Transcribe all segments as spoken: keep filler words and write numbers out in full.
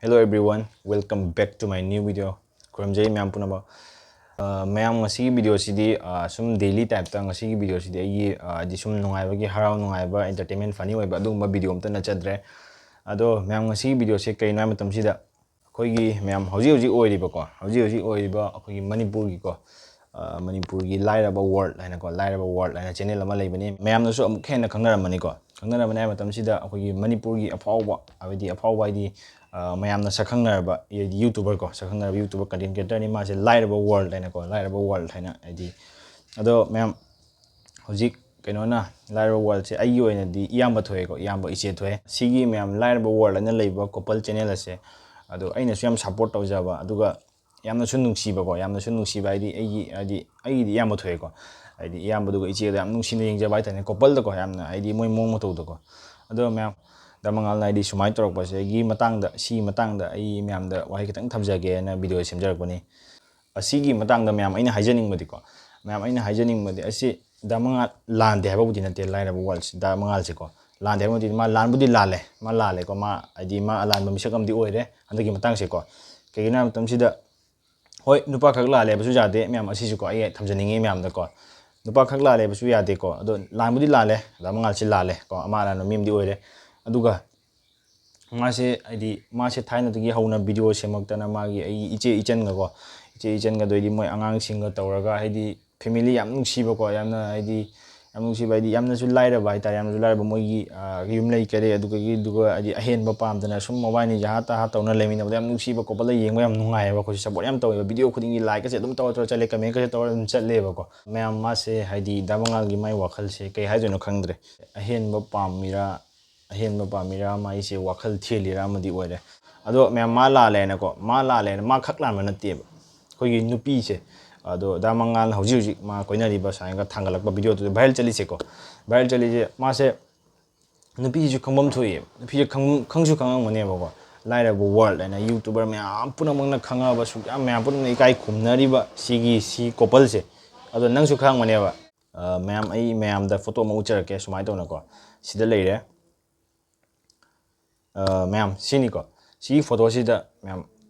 Hello everyone, welcome back to my new video. ꯈꯨꯔꯨꯝꯖꯩ ꯃꯌꯥꯝ ꯄꯨꯝꯅꯃꯛ꯫ ꯑ, ꯃꯌꯥꯝ, ꯉꯁꯤꯒꯤ ꯚꯤꯗꯤꯑꯣꯁꯤꯗꯤ, ꯑ, ꯁꯨꯝ ꯗꯦꯂꯤ ꯇꯥꯏꯞꯇ ꯉꯁꯤꯒꯤ ꯚꯤꯗꯤꯑꯣꯁꯤꯗꯤ ꯑꯩꯒꯤ, ꯑ, ꯍꯥꯏꯗꯤ ꯁꯨꯝ ꯅꯨꯡꯉꯥꯏꯕꯒꯤ, ꯍꯔꯥꯎ ꯅꯨꯡꯉꯥꯏꯕ, ꯑꯦꯟꯇꯔꯇꯦꯟꯃꯦꯟ ꯐꯅꯤ ꯑꯣꯏꯕ ꯑꯗꯨꯒꯨꯝꯕ ꯚꯤꯗꯤꯑꯣ ꯑꯝꯇ ꯅꯠꯆꯗ꯭ꯔꯦ꯫ ꯑꯗꯣ ꯃꯌꯥꯝ, ꯉꯁꯤꯒꯤ ꯚꯤꯗꯤꯑꯣꯁꯦ ꯀꯩꯅꯣ ꯍꯥꯏꯕ ꯃꯇꯝꯁꯤꯗ ꯑꯩꯈꯣꯏꯒꯤ ꯃꯌꯥꯝ ꯍꯧꯖꯤꯛ ꯍꯧꯖꯤꯛ ꯑꯣꯏꯔꯤꯕꯀꯣ, ꯍꯧꯖꯤꯛ ꯍꯧꯖꯤꯛ ꯑꯣꯏꯔꯤꯕ ꯑꯩꯈꯣꯏꯒꯤ ꯃꯅꯤꯄꯨꯔꯒꯤꯀꯣ, ꯑ, ꯃꯅꯤꯄꯨꯔꯒꯤ ꯂꯥꯏꯔꯕ ꯋꯥꯔꯜ ꯍꯥꯏꯅꯀꯣ, ꯂꯥꯏꯔꯕ ꯋꯥꯔꯜ ꯍꯥꯏꯅ ꯆꯦꯅꯦꯜ ꯑꯃ ꯂꯩꯕꯅꯤ꯫ ꯃꯌꯥꯝꯅꯁꯨ ꯑꯃꯨꯛ ꯍꯦꯟꯅ ꯈꯪꯅꯔꯝꯃꯅꯤꯀꯣ꯫ ꯈꯪꯅꯔꯝꯃꯅꯤ ꯍꯥꯏꯕ ꯃꯇꯝꯁꯤꯗ ꯑꯩꯈꯣꯏꯒꯤ ꯃꯅꯤꯄꯨꯔꯒꯤ ꯑꯐꯥꯎꯕ, ꯍꯥꯏꯕꯗꯤ ꯑꯐꯥꯎꯕ ꯍꯥꯏꯗꯤ, ꯑ, ꯃꯌꯥꯝꯅ ꯁꯛꯈꯪꯅꯔꯕ, ꯍꯥꯏꯗꯤ ꯌꯨꯇꯨꯕꯔ ꯀꯣ, ꯁꯛꯈꯪꯅꯔꯕ ꯌꯨꯇꯨꯕꯔ ꯀꯟꯇꯦꯟ ꯀ꯭ꯔꯤꯌꯦꯇꯔꯅꯤ ꯃꯥꯁꯦ, ꯂꯥꯏꯔꯕ ꯋꯥꯔꯜ ꯍꯥꯏꯅꯀꯣ, ꯂꯥꯏꯔꯕ ꯋꯥꯔꯜ ꯍꯥꯏꯅ, ꯍꯥꯏꯗꯤ꯫ ꯑꯗꯣ ꯃꯌꯥꯝ, ꯍꯧꯖꯤꯛ ꯀꯩꯅꯣꯅ, ꯂꯥꯏꯔꯕ ꯋꯥꯔꯜꯁꯦ ꯑꯩꯒꯤ ꯑꯣꯏꯅꯗꯤ ꯏꯌꯥꯝꯕ ꯊꯣꯛꯑꯦꯀꯣ, ꯏꯌꯥꯝꯕ ꯏꯆꯦ ꯊꯣꯛꯑꯦ꯫ ꯁꯤꯒꯤ ꯃꯌꯥꯝ ꯂꯥꯏꯔꯕ ꯋꯥꯔꯜ ꯍꯥꯏꯅ ꯂꯩꯕ ꯀꯣꯄꯜ ꯆꯦꯅꯦꯜ ꯑꯁꯦ, ꯑꯗꯣ ꯑꯩꯅꯁꯨ ꯌꯥꯝ ꯁꯞꯄꯣꯔꯠ ꯇꯧꯖꯕ, ꯑꯗꯨꯒ ꯌꯥꯝꯅꯁꯨ ꯅꯨꯡꯁꯤꯕꯀꯣ, ꯌꯥꯝꯅꯁꯨ ꯅꯨꯡꯁꯤꯕ ꯍꯥꯏꯗꯤ ꯑꯩꯒꯤ, ꯍꯥꯏꯗꯤ ꯑꯩꯒꯤꯗꯤ ꯏꯌꯥꯝꯕ ꯊꯣꯛꯑꯦꯀꯣ, ꯍꯥꯏꯗꯤ ꯏꯌꯥꯝꯕꯗꯨꯒ ꯏꯆꯦꯗ ꯌꯥꯝ ꯅꯨꯡꯁꯤꯅ ꯌꯦꯡꯖꯕ ꯍꯥꯏꯇꯥꯔꯦ, ꯀꯣꯄꯜꯗꯀꯣ, ꯌꯥꯝꯅ ꯍꯥꯏꯗꯤ ꯃꯣꯏ ꯃꯑꯣꯡ ꯃꯇꯧꯗꯀꯣ꯫ ꯑꯗꯣ ꯃꯌꯥꯝ, ꯗꯥ ꯃꯉꯥꯜꯅ ꯍꯥꯏꯗꯤ ꯁꯨꯃꯥꯏꯅ ꯇꯧꯔꯛꯄꯁꯤꯒꯤ ꯃꯇꯥꯡꯗ, ꯁꯤꯒꯤ ꯃꯇꯥꯡꯗ ꯑꯩ ꯃꯌꯥꯝꯗ ꯋꯥꯍꯩ ꯈꯤꯇꯪ ꯊꯝꯖꯒꯦꯅ ꯚꯤꯗꯤꯑꯣ ꯁꯦꯝꯖꯔꯛꯄꯅꯤ꯫ ꯑꯁꯤꯒꯤ ꯃꯇꯥꯡꯗ ꯃꯌꯥꯝ ꯑꯩꯅ ꯍꯥꯏꯖꯅꯤꯡꯕꯗꯤꯀꯣ, ꯃꯌꯥꯝ ꯑꯩꯅ ꯍꯥꯏꯖꯅꯤꯡꯕꯗꯤ, ꯑꯁꯤ ꯗꯥ ꯃꯉꯥꯜ ꯂꯥꯟꯗꯦ ꯍꯥꯏꯕꯕꯨꯗꯤ ꯅꯠꯇꯦ, ꯂꯥꯏꯔꯕ ꯋꯥꯔꯜꯁꯤ, ꯗꯥ ꯃꯉꯥꯜꯁꯦꯀꯣ, ꯂꯥꯟꯗꯦ ꯍꯥꯏꯕꯕꯨꯗꯤ, ꯃꯥ ꯂꯥꯟꯕꯨꯗꯤ ꯂꯥꯜꯂꯦ, ꯃꯥ ꯂꯥꯜꯂꯦꯀꯣ, ꯃꯥ ꯍꯥꯏꯗꯤ ꯃꯥ ꯑꯂꯥꯟꯕ ꯃꯤꯁꯛ ꯑꯃꯗꯤ ꯑꯣꯏꯔꯦ ꯍꯟꯗꯛꯀꯤ ꯃꯇꯥꯡꯁꯦꯀꯣ꯫ ꯀꯩꯒꯤꯅꯣ ꯍꯥꯏꯕ ꯃꯇꯝꯁꯤꯗ, ꯍꯣꯏ, ꯅꯨꯄꯥ ꯈꯛ ꯂꯥꯜꯂꯦ ꯍꯥꯏꯕꯁꯨ ꯌꯥꯗꯦ, ꯃꯌꯥꯝ ꯑꯁꯤꯁꯨꯀꯣ ꯑꯩ ꯊꯝꯖꯅꯤꯡꯉꯤ ꯃꯌꯥꯝꯗꯀꯣ꯫ ꯅꯨꯄꯥ ꯈꯛ ꯂꯥꯜꯂꯦ ꯍꯥꯏꯕꯁꯨ ꯌꯥꯗꯦꯀꯣ, ꯑꯗꯣ ꯂꯥꯟꯕꯨꯗꯤ ꯂꯥꯜꯂꯦ, ꯗꯥ ꯃꯉꯥꯜꯁꯤ ꯂꯥꯜꯂꯦ ꯀꯣ, ꯑꯃ ꯑꯔꯥꯟꯕ ꯃꯤ ꯑꯃꯗꯤ ꯑꯣꯏꯔꯦ꯫ ꯑꯗꯨꯒ ꯃꯥꯁꯦ, ꯍꯥꯏꯗꯤ ꯃꯥꯁꯦ ꯊꯥꯏꯅꯗꯒꯤ ꯍꯧꯅ ꯚꯤꯗꯤꯑꯣ ꯁꯦꯝꯃꯛꯇꯅ ꯃꯥꯒꯤ, ꯑꯩꯒꯤ ꯏꯆꯦ ꯏꯆꯟꯒꯀꯣ, ꯏꯆꯦ ꯏꯆꯟꯒ ꯑꯗꯩꯗꯤ ꯃꯣꯏ ꯑꯉꯥꯡꯁꯤꯡꯒ ꯇꯧꯔꯒ, ꯍꯥꯏꯗꯤ ꯐꯦꯃꯤꯂꯤ ꯌꯥꯝ ꯅꯨꯡꯁꯤꯕꯀꯣ, ꯌꯥꯝꯅ ꯍꯥꯏꯗꯤ ꯌꯥꯝ ꯅꯨꯡꯁꯤꯕ, ꯍꯥꯏꯗꯤ ꯌꯥꯝꯅꯁꯨ ꯂꯥꯏꯔꯕ ꯍꯥꯏꯇꯥꯔꯦ, ꯌꯥꯝꯅꯁꯨ ꯂꯥꯏꯔꯕ ꯃꯣꯏꯒꯤ, ꯑ, ꯌꯨꯝ ꯂꯩ ꯀꯔꯤ, ꯑꯗꯨꯒꯤ, ꯑꯗꯨꯒ ꯍꯥꯏꯗꯤ ꯑꯍꯦꯟꯕ ꯄꯥꯝꯗꯅ ꯁꯨꯝ ꯃꯕꯥꯅꯤ ꯖꯍꯥ ꯇꯍꯥ ꯇꯧꯅ ꯂꯩꯃꯤꯟꯅꯕꯗ ꯌꯥꯝ ꯅꯨꯡꯁꯤꯕ ꯀꯣꯄꯜꯗ ꯌꯦꯡꯕ ꯌꯥꯝ ꯅꯨꯡꯉꯥꯏꯌꯦꯕ꯫ ꯑꯩꯈꯣꯏꯁꯨ ꯁꯞꯄꯣꯔꯠ ꯌꯥꯝ ꯇꯧꯋꯦꯕ, ꯚꯤꯗꯤꯑꯣ ꯈꯨꯗꯤꯡꯒꯤ ꯂꯥꯏꯛꯀꯁꯦ ꯑꯗꯨꯝ ꯇꯧꯔ ꯇꯧꯔ ꯆꯠꯂꯦ, ꯀꯃꯦꯟꯀꯁꯦ ꯇꯧꯔ ꯑꯗꯨꯝ ꯆꯠꯂꯦꯕꯀꯣ꯫ ꯃꯌꯥꯝ ꯃꯥꯁꯦ ꯍꯥꯏꯗꯤ ꯗꯥ ꯃꯉꯥꯜꯒꯤ ꯃꯥꯏ ꯋꯥꯈꯜꯁꯦ ꯀꯩ ꯍꯥꯏꯗꯣꯏꯅꯣ ꯈꯪꯗ꯭ꯔꯦ, ꯑꯍꯦꯟꯕ ꯄꯥꯝꯃꯤꯔꯥ, ꯑꯍꯦꯟꯕ ꯄꯥꯝꯃꯤꯔꯥ, ꯃꯥꯏꯁꯦ ꯋꯥꯈꯜ ꯊꯦꯜꯂꯤꯔꯥ ꯑꯃꯗꯤ ꯑꯣꯏꯔꯦ꯫ ꯑꯗꯣ ꯃꯌꯥꯝ ꯃꯥ ꯂꯥꯜꯂꯦꯅꯀꯣ, ꯃꯥ ꯂꯥꯜꯂꯦꯅ ꯃꯥ ꯈꯛ ꯂꯥꯟꯕ ꯅꯠꯇꯦꯕ꯫ ꯑꯩꯈꯣꯏꯒꯤ ꯅꯨꯄꯤꯁꯦ, ꯑꯗꯣ ꯗꯥ ꯃꯉꯥꯜꯅ ꯍꯧꯖꯤꯛ ꯍꯧꯖꯤꯛ ꯃꯥ ꯀꯣꯏꯅꯔꯤꯕ ꯁꯥꯏꯒ ꯊꯥꯡꯒꯠꯂꯛꯄ ꯚꯤꯗꯤꯑꯣꯗꯨꯗ ꯚꯥꯏꯔꯦꯜ ꯆꯠꯂꯤꯁꯦꯀꯣ, ꯚꯥꯏꯔꯦꯜ ꯆꯠꯂꯤꯁꯦ ꯃꯥꯁꯦ, ꯅꯨꯄꯤꯁꯤꯁꯨ ꯈꯪꯐꯝ ꯊꯣꯛꯏ, ꯅꯨꯄꯤꯁꯦ ꯈꯪ-, ꯈꯪꯁꯨ ꯈꯪꯉꯝꯒꯅꯦꯕꯀꯣ꯫ ꯂꯥꯏꯔꯕ ꯋꯥꯔꯜ ꯍꯥꯏꯅ ꯌꯨꯇꯨꯕꯔ ꯃꯌꯥꯝ ꯄꯨꯝꯅꯃꯛꯅ ꯈꯪꯉꯕ, ꯁꯨꯛꯌꯥꯝ ꯃꯌꯥꯝ ꯄꯨꯝꯅꯃꯛꯅ ꯏꯀꯥꯏ ꯈꯨꯝꯅꯔꯤꯕ ꯁꯤꯒꯤ, ꯁꯤ ꯀꯣꯄꯜꯁꯦ, ꯑꯗꯣ ꯅꯪꯁꯨ ꯈꯪꯉꯝꯒꯅꯦꯕ꯫ ꯑ, ꯃꯌꯥꯝ, ꯑꯩ ꯃꯌꯥꯝꯗ ꯐꯣꯇꯣ ꯑꯃ ꯎꯠꯆꯔꯛꯀꯦ, ꯁꯨꯃꯥꯏꯅ ꯇꯧꯅꯀꯣ꯫ ꯁꯤꯗ ꯂꯩꯔꯦ꯫ ꯑ, ꯃꯌꯥꯝ, ꯁꯤꯅꯤꯀꯣ꯫ ꯁꯤꯒꯤ ꯐꯣꯇꯣꯁꯤꯗ ꯃꯌꯥꯝ,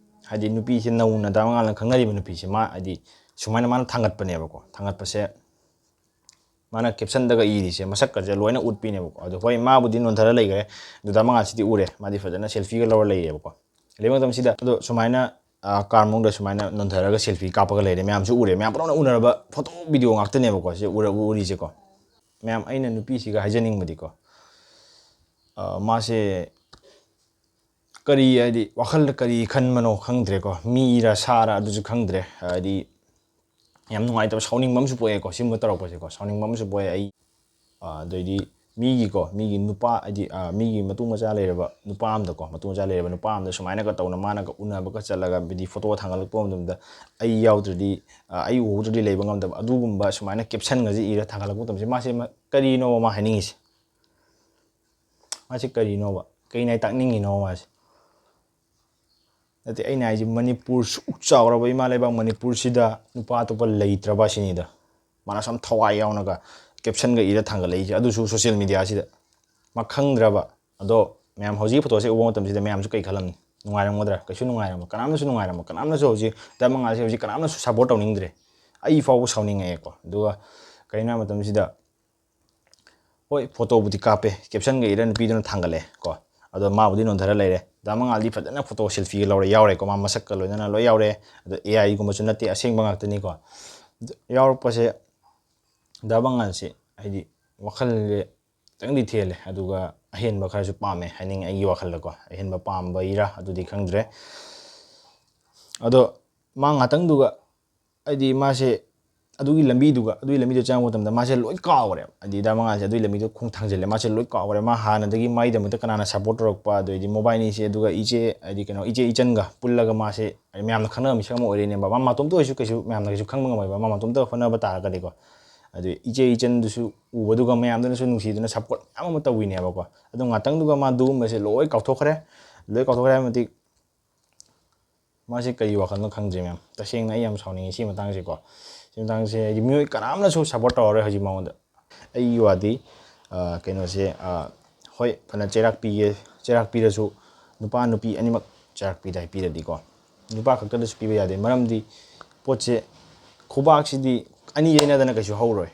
ꯍꯥꯏꯗꯤ ꯅꯨꯄꯤꯁꯦ ꯅꯧꯅ ꯗꯥ ꯃꯉꯥꯜꯅ ꯈꯪꯅꯔꯤꯕ ꯅꯨꯄꯤꯁꯦ, ꯃꯥ ꯍꯥꯏꯗꯤ ꯁꯨꯃꯥꯏꯅ ꯃꯥꯅ ꯊꯥꯡꯒꯠꯄꯅꯦꯕꯀꯣ꯫ ꯊꯥꯡꯒꯠꯄꯁꯦ ꯃꯥꯅ ꯀꯦꯞꯁꯟꯗꯒ ꯏꯔꯤꯁꯦ ꯃꯁꯛꯀꯁꯦ ꯂꯣꯏꯅ ꯎꯠꯄꯤꯅꯦꯕꯀꯣ꯫ ꯑꯗꯣ ꯍꯣꯏ, ꯃꯥꯕꯨꯗꯤ ꯅꯣꯟꯊꯔ ꯂꯩꯈ꯭ꯔꯦ, ꯑꯗꯨ ꯗꯥ ꯃꯉꯥꯜꯁꯤꯗꯤ ꯎꯔꯦ, ꯃꯥꯗꯤ ꯐꯖꯅ ꯁꯦꯜꯐꯤꯒ ꯂꯧꯔ ꯂꯩꯔꯦꯕꯀꯣ꯫ ꯂꯩꯕ ꯃꯇꯝꯁꯤꯗ ꯑꯗꯣ ꯁꯨꯃꯥꯏꯅ, ꯑ, ꯀꯥꯔ ꯃꯅꯨꯡꯗ ꯁꯨꯃꯥꯏꯅ ꯅꯣꯟꯊꯔꯒ ꯁꯦꯜꯐꯤ ꯀꯥꯞꯄꯒ ꯂꯩꯔꯦ, ꯃꯌꯥꯝꯁꯨ ꯎꯔꯦ, ꯃꯌꯥꯝ ꯄꯨꯝꯅꯃꯛꯅ ꯎꯅꯔꯕ ꯐꯣꯇꯣ ꯚꯤꯗꯤꯑꯣ ꯉꯥꯛꯇꯅꯦꯕꯀꯣ ꯁꯤ ꯎꯔ-, ꯎꯔꯤꯁꯦꯀꯣ꯫ ꯃꯌꯥꯝ, ꯑꯩꯅ ꯅꯨꯄꯤꯁꯤꯒ ꯍꯥꯏꯖꯅꯤꯡꯕꯗꯤꯀꯣ, ꯑ, ꯃꯥꯁꯦ ꯀꯔꯤ, ꯍꯥꯏꯗꯤ ꯋꯥꯈꯜꯗ ꯀꯔꯤ ꯈꯟꯕꯅꯣ ꯈꯪꯗ꯭ꯔꯦꯀꯣ, ꯃꯤꯔ ꯁꯥꯔ ꯑꯗꯨꯁꯨ ꯈꯪꯗ꯭ꯔꯦ꯫ ꯍꯥꯏꯗꯤ ꯌꯥꯝ ꯅꯨꯡꯉꯥꯏꯇꯕ, ꯁꯥꯎꯅꯤꯡꯕ ꯑꯃꯁꯨ ꯄꯣꯛꯑꯦꯀꯣ ꯁꯤꯒꯨꯝꯕ ꯇꯧꯔꯛꯄꯁꯦꯀꯣ, ꯁꯥꯎꯅꯤꯡꯕ ꯑꯃꯁꯨ ꯄꯣꯛꯑꯦ ꯑꯩ꯫ ꯑ, ꯑꯗꯩꯗꯤ ꯃꯤꯒꯤꯀꯣ, ꯃꯤꯒꯤ ꯅꯨꯄꯥ, ꯍꯥꯏꯗꯤ, ꯑ, ꯃꯤꯒꯤ ꯃꯇꯨ ꯃꯆꯥ ꯂꯩꯔꯕ ꯅꯨꯄꯥ ꯑꯃꯗꯀꯣ, ꯃꯇꯨ ꯃꯆꯥ ꯂꯩꯔꯕ ꯅꯨꯄꯥ ꯑꯃꯗ ꯁꯨꯃꯥꯏꯅꯒ ꯇꯧꯅ ꯃꯥꯅꯒ ꯎꯅꯕꯒ ꯆꯠꯂꯒ ꯍꯥꯏꯗꯤ ꯐꯣꯇꯣ ꯊꯥꯡꯒꯠꯂꯛꯄ ꯃꯇꯝꯗ ꯑꯩ ꯌꯥꯎꯗ꯭ꯔꯗꯤ, ꯑ, ꯑꯩ ꯎꯍꯧꯗ꯭ꯔꯗꯤ ꯂꯩꯕ ꯉꯝꯗꯕ, ꯑꯗꯨꯒꯨꯝꯕ ꯁꯨꯃꯥꯏꯅ ꯀꯦꯞꯁꯟꯒꯁꯦ ꯏꯔ ꯊꯥꯡꯒꯠꯂꯛꯄ ꯃꯇꯝꯁꯦ ꯃꯥꯁꯦ ꯃ-, ꯀꯔꯤꯅꯣꯕ ꯃꯥ ꯍꯥꯏꯅꯤꯡꯉꯤꯁꯦ? ꯃꯥꯁꯦ ꯀꯔꯤꯅꯣꯕ? ꯀꯩꯅ ꯇꯥꯛꯅꯤꯡꯉꯤꯅꯣ ꯃꯥꯁꯦ? ꯅꯠꯇꯦ, ꯑꯩꯅ ꯍꯥꯏꯁꯦ ꯃꯅꯤꯄꯨꯔ ꯁꯨꯛ ꯆꯥꯎꯔꯕ ꯏꯃꯥ ꯂꯩꯕꯥꯛ ꯃꯅꯤꯄꯨꯔꯁꯤꯗ ꯅꯨꯄꯥ ꯑꯇꯣꯞꯄ ꯂꯩꯇ꯭ꯔꯕ ꯁꯤꯅꯤꯗ꯫ ꯃꯥꯅ ꯁꯨꯝ ꯊꯋꯥꯏ ꯌꯥꯎꯅꯒ ꯀꯦꯞꯁꯟꯒ ꯏꯔ ꯊꯥꯡꯒꯠꯂꯛꯏꯁꯦ, ꯑꯗꯨꯁꯨ ꯁꯣꯁꯤꯌꯦꯜ ꯃꯦꯗꯤꯌꯥꯁꯤꯗ꯫ ꯃꯥ ꯈꯪꯗ꯭ꯔꯕ? ꯑꯗꯣ ꯃꯌꯥꯝ ꯍꯧꯖꯤꯛꯀꯤ ꯐꯣꯇꯣꯁꯦ ꯎꯕ ꯃꯇꯝꯁꯤꯗ ꯃꯌꯥꯝꯁꯨ ꯀꯩ ꯈꯜꯂꯝꯅꯤ? ꯅꯨꯡꯉꯥꯏꯔꯝꯒꯗ꯭ꯔꯥ? ꯀꯩꯁꯨ ꯅꯨꯡꯉꯥꯏꯔꯝꯃꯣꯏ꯫ ꯀꯅꯥꯝꯅꯁꯨ ꯅꯨꯡꯉꯥꯏꯔꯝꯃꯣꯏ꯫ ꯀꯅꯥꯝꯅꯁꯨ ꯍꯧꯖꯤꯛ ꯗꯥ ꯃꯉꯥꯜꯁꯦ ꯍꯧꯖꯤꯛ ꯀꯅꯥꯝꯅꯁꯨ ꯁꯞꯄꯣꯔꯠ ꯇꯧꯅꯤꯡꯗ꯭ꯔꯦ꯫ ꯑꯩ ꯐꯥꯎꯕ ꯁꯥꯎꯅꯤꯡꯉꯛꯑꯦꯀꯣ꯫ ꯑꯗꯨꯒ ꯀꯩꯅꯣ ꯍꯥꯏ ꯃꯇꯝꯁꯤꯗ, ꯍꯣꯏ, ꯐꯣꯇꯣꯕꯨꯗꯤ ꯀꯥꯞꯄꯦ, ꯀꯦꯞꯁꯟꯒ ꯏꯔ ꯅꯨꯄꯤꯗꯨꯅ ꯊꯥꯡꯒꯠꯂꯦ ꯀꯣ, ꯑꯗꯣ ꯃꯥꯕꯨꯗꯤ ꯅꯣꯟꯊꯔ ꯂꯩꯔꯦ꯫ ꯗꯥ ꯃꯉꯥꯜꯗꯤ ꯐꯖꯅ ꯐꯣꯇꯣ ꯁꯦꯜꯐꯤꯒ ꯂꯧꯔꯦ, ꯌꯥꯎꯔꯦꯀꯣ, ꯃꯥ ꯃꯁꯛꯀ ꯂꯣꯏꯅꯅ ꯂꯣꯏ ꯌꯥꯎꯔꯦ꯫ ꯑꯗꯣ ꯑꯦ ꯑꯥꯏꯒꯨꯝꯕꯁꯨ ꯅꯠꯇꯦ, ꯑꯁꯦꯡꯕ ꯉꯥꯛꯇꯅꯤꯀꯣ꯫ ꯑꯗꯣ ꯌꯥꯎꯔꯛꯄꯁꯦ ꯗꯥ ꯃꯉꯥꯜꯁꯦ ꯍꯥꯏꯗꯤ ꯋꯥꯈꯜꯁꯦ ꯈꯤꯇꯪꯗꯤ ꯊꯦꯜꯂꯦ, ꯑꯗꯨꯒ ꯑꯍꯦꯟꯕ ꯈꯔꯁꯨ ꯄꯥꯝꯃꯦ ꯍꯥꯏꯅꯤꯡꯉꯦ ꯑꯩꯒꯤ ꯋꯥꯈꯜꯗꯀꯣ꯫ ꯑꯍꯦꯟꯕ ꯄꯥꯝꯕꯩꯔꯥ ꯑꯗꯨꯗꯤ ꯈꯪꯗ꯭ꯔꯦ꯫ ꯑꯗꯣ ꯃꯥ ꯉꯥꯛꯇꯪꯗꯨꯒ ꯍꯥꯏꯗꯤ ꯃꯥꯁꯦ ꯑꯗꯨꯒꯤ ꯂꯝꯕꯤꯗꯨꯒ, ꯑꯗꯨꯒꯤ ꯂꯝꯕꯤꯗꯨ ꯆꯪꯉꯛꯄ ꯃꯇꯝꯗ ꯃꯥꯁꯦ ꯂꯣꯏ ꯀꯥꯎꯈ꯭ꯔꯦꯕ꯫ ꯍꯥꯏꯗꯤ ꯗꯥ ꯃꯉꯥꯜꯁꯦ ꯑꯗꯨꯒꯤ ꯂꯝꯕꯤꯗꯣ ꯈꯣꯡ ꯊꯥꯡꯖꯤꯜꯂꯦ, ꯃꯥꯁꯦ ꯂꯣꯏ ꯀꯥꯎꯈ꯭ꯔꯦ꯫ ꯃꯥ ꯍꯥꯟꯅꯗꯒꯤ ꯃꯥꯒꯤꯗꯃꯛꯇ ꯀꯅꯥꯅ ꯁꯞꯄꯣꯔꯠ ꯇꯧꯔꯛꯄ, ꯑꯗꯩꯗꯤ ꯃꯣꯕꯥꯏꯅꯤꯁꯦ, ꯑꯗꯨꯒ ꯏꯆꯦ, ꯍꯥꯏꯗꯤ ꯀꯩꯅꯣ, ꯏꯆꯦ ꯏꯆꯟꯒ ꯄꯨꯜꯂꯒ ꯃꯥꯁꯦ ꯍꯥꯏꯗꯤ ꯃꯌꯥꯝꯅ ꯈꯪꯅꯕ ꯃꯤꯁꯛ ꯑꯃ ꯑꯣꯏꯔꯛꯏꯅꯦꯕ꯫ ꯃꯥ ꯃꯇꯣꯝꯇ ꯑꯣꯏꯔꯁꯨ ꯀꯩꯁꯨ ꯃꯌꯥꯝꯅ ꯀꯩꯁꯨ ꯈꯪꯕ ꯉꯝꯃꯣꯏꯕ, ꯃꯥ ꯃꯇꯣꯝꯇ ꯍꯣꯠꯅꯕ ꯇꯥꯔꯒꯗꯤꯀꯣ꯫ ꯑꯗꯨ ꯏꯆꯦ ꯏꯆꯟꯗꯨꯁꯨ ꯎꯕꯗꯨꯒ ꯃꯌꯥꯝꯗꯨꯅꯁꯨ ꯅꯨꯡꯁꯤꯗꯨꯅ ꯁꯞꯄꯣꯔꯠ ꯃꯌꯥꯝ ꯑꯃ ꯇꯧꯕꯤꯅꯦꯕꯀꯣ꯫ ꯑꯗꯨ ꯉꯥꯛꯇꯪꯗꯨꯒ ꯃꯥ ꯑꯗꯨꯒꯨꯝꯕꯁꯦ ꯂꯣꯏ ꯀꯥꯎꯊꯣꯛꯈ꯭ꯔꯦ꯫ ꯂꯣꯏ ꯀꯥꯎꯊꯣꯛꯈ꯭ꯔꯦ ꯍꯥꯏꯕ ꯃꯇꯤꯛ ꯃꯥꯁꯦ ꯀꯔꯤ ꯋꯥꯈꯜꯅꯣ ꯈꯪꯗ꯭ꯔꯦ ꯃꯌꯥꯝ꯫ ꯇꯁꯦꯡꯅ ꯑꯩ ꯌꯥꯝ ꯁꯥꯎꯅꯤꯡꯉꯤ ꯁꯤ ꯃꯇꯥꯡꯁꯦꯀꯣ꯫ ꯁꯤ ꯃꯇꯥꯡꯁꯦ ꯍꯥꯏꯗꯤ ꯃꯤꯑꯣꯏ ꯀꯅꯥꯝꯅꯁꯨ ꯁꯞꯄꯣꯔꯠ ꯇꯧꯔꯔꯣꯏ ꯍꯧꯖꯤꯛ ꯃꯉꯣꯟꯗ꯫ ꯑꯩꯒꯤ ꯋꯥꯗꯤ, ꯑ, ꯀꯩꯅꯣꯁꯦ, ꯑ, ꯍꯣꯏ, ꯐꯅ ꯆꯩꯔꯥꯛ ꯄꯤꯒꯦ, ꯆꯩꯔꯥꯛ ꯄꯤꯔꯁꯨ ꯅꯨꯄꯥ ꯅꯨꯄꯤ ꯑꯅꯤꯃꯛ ꯆꯩꯔꯥꯛ ꯄꯤꯗ ꯄꯤꯔꯗꯤꯀꯣ, ꯅꯨꯄꯥ ꯈꯛꯇꯗꯁꯨ ꯄꯤꯕ ꯌꯥꯗꯦ꯫ ꯃꯔꯝꯗꯤ ꯄꯣꯠꯁꯦ, ꯈꯨꯕꯥꯛꯁꯤꯗꯤ ꯑꯅꯤ ꯌꯩꯅꯗꯅ ꯀꯩꯁꯨ ꯍꯧꯔꯣꯏ꯫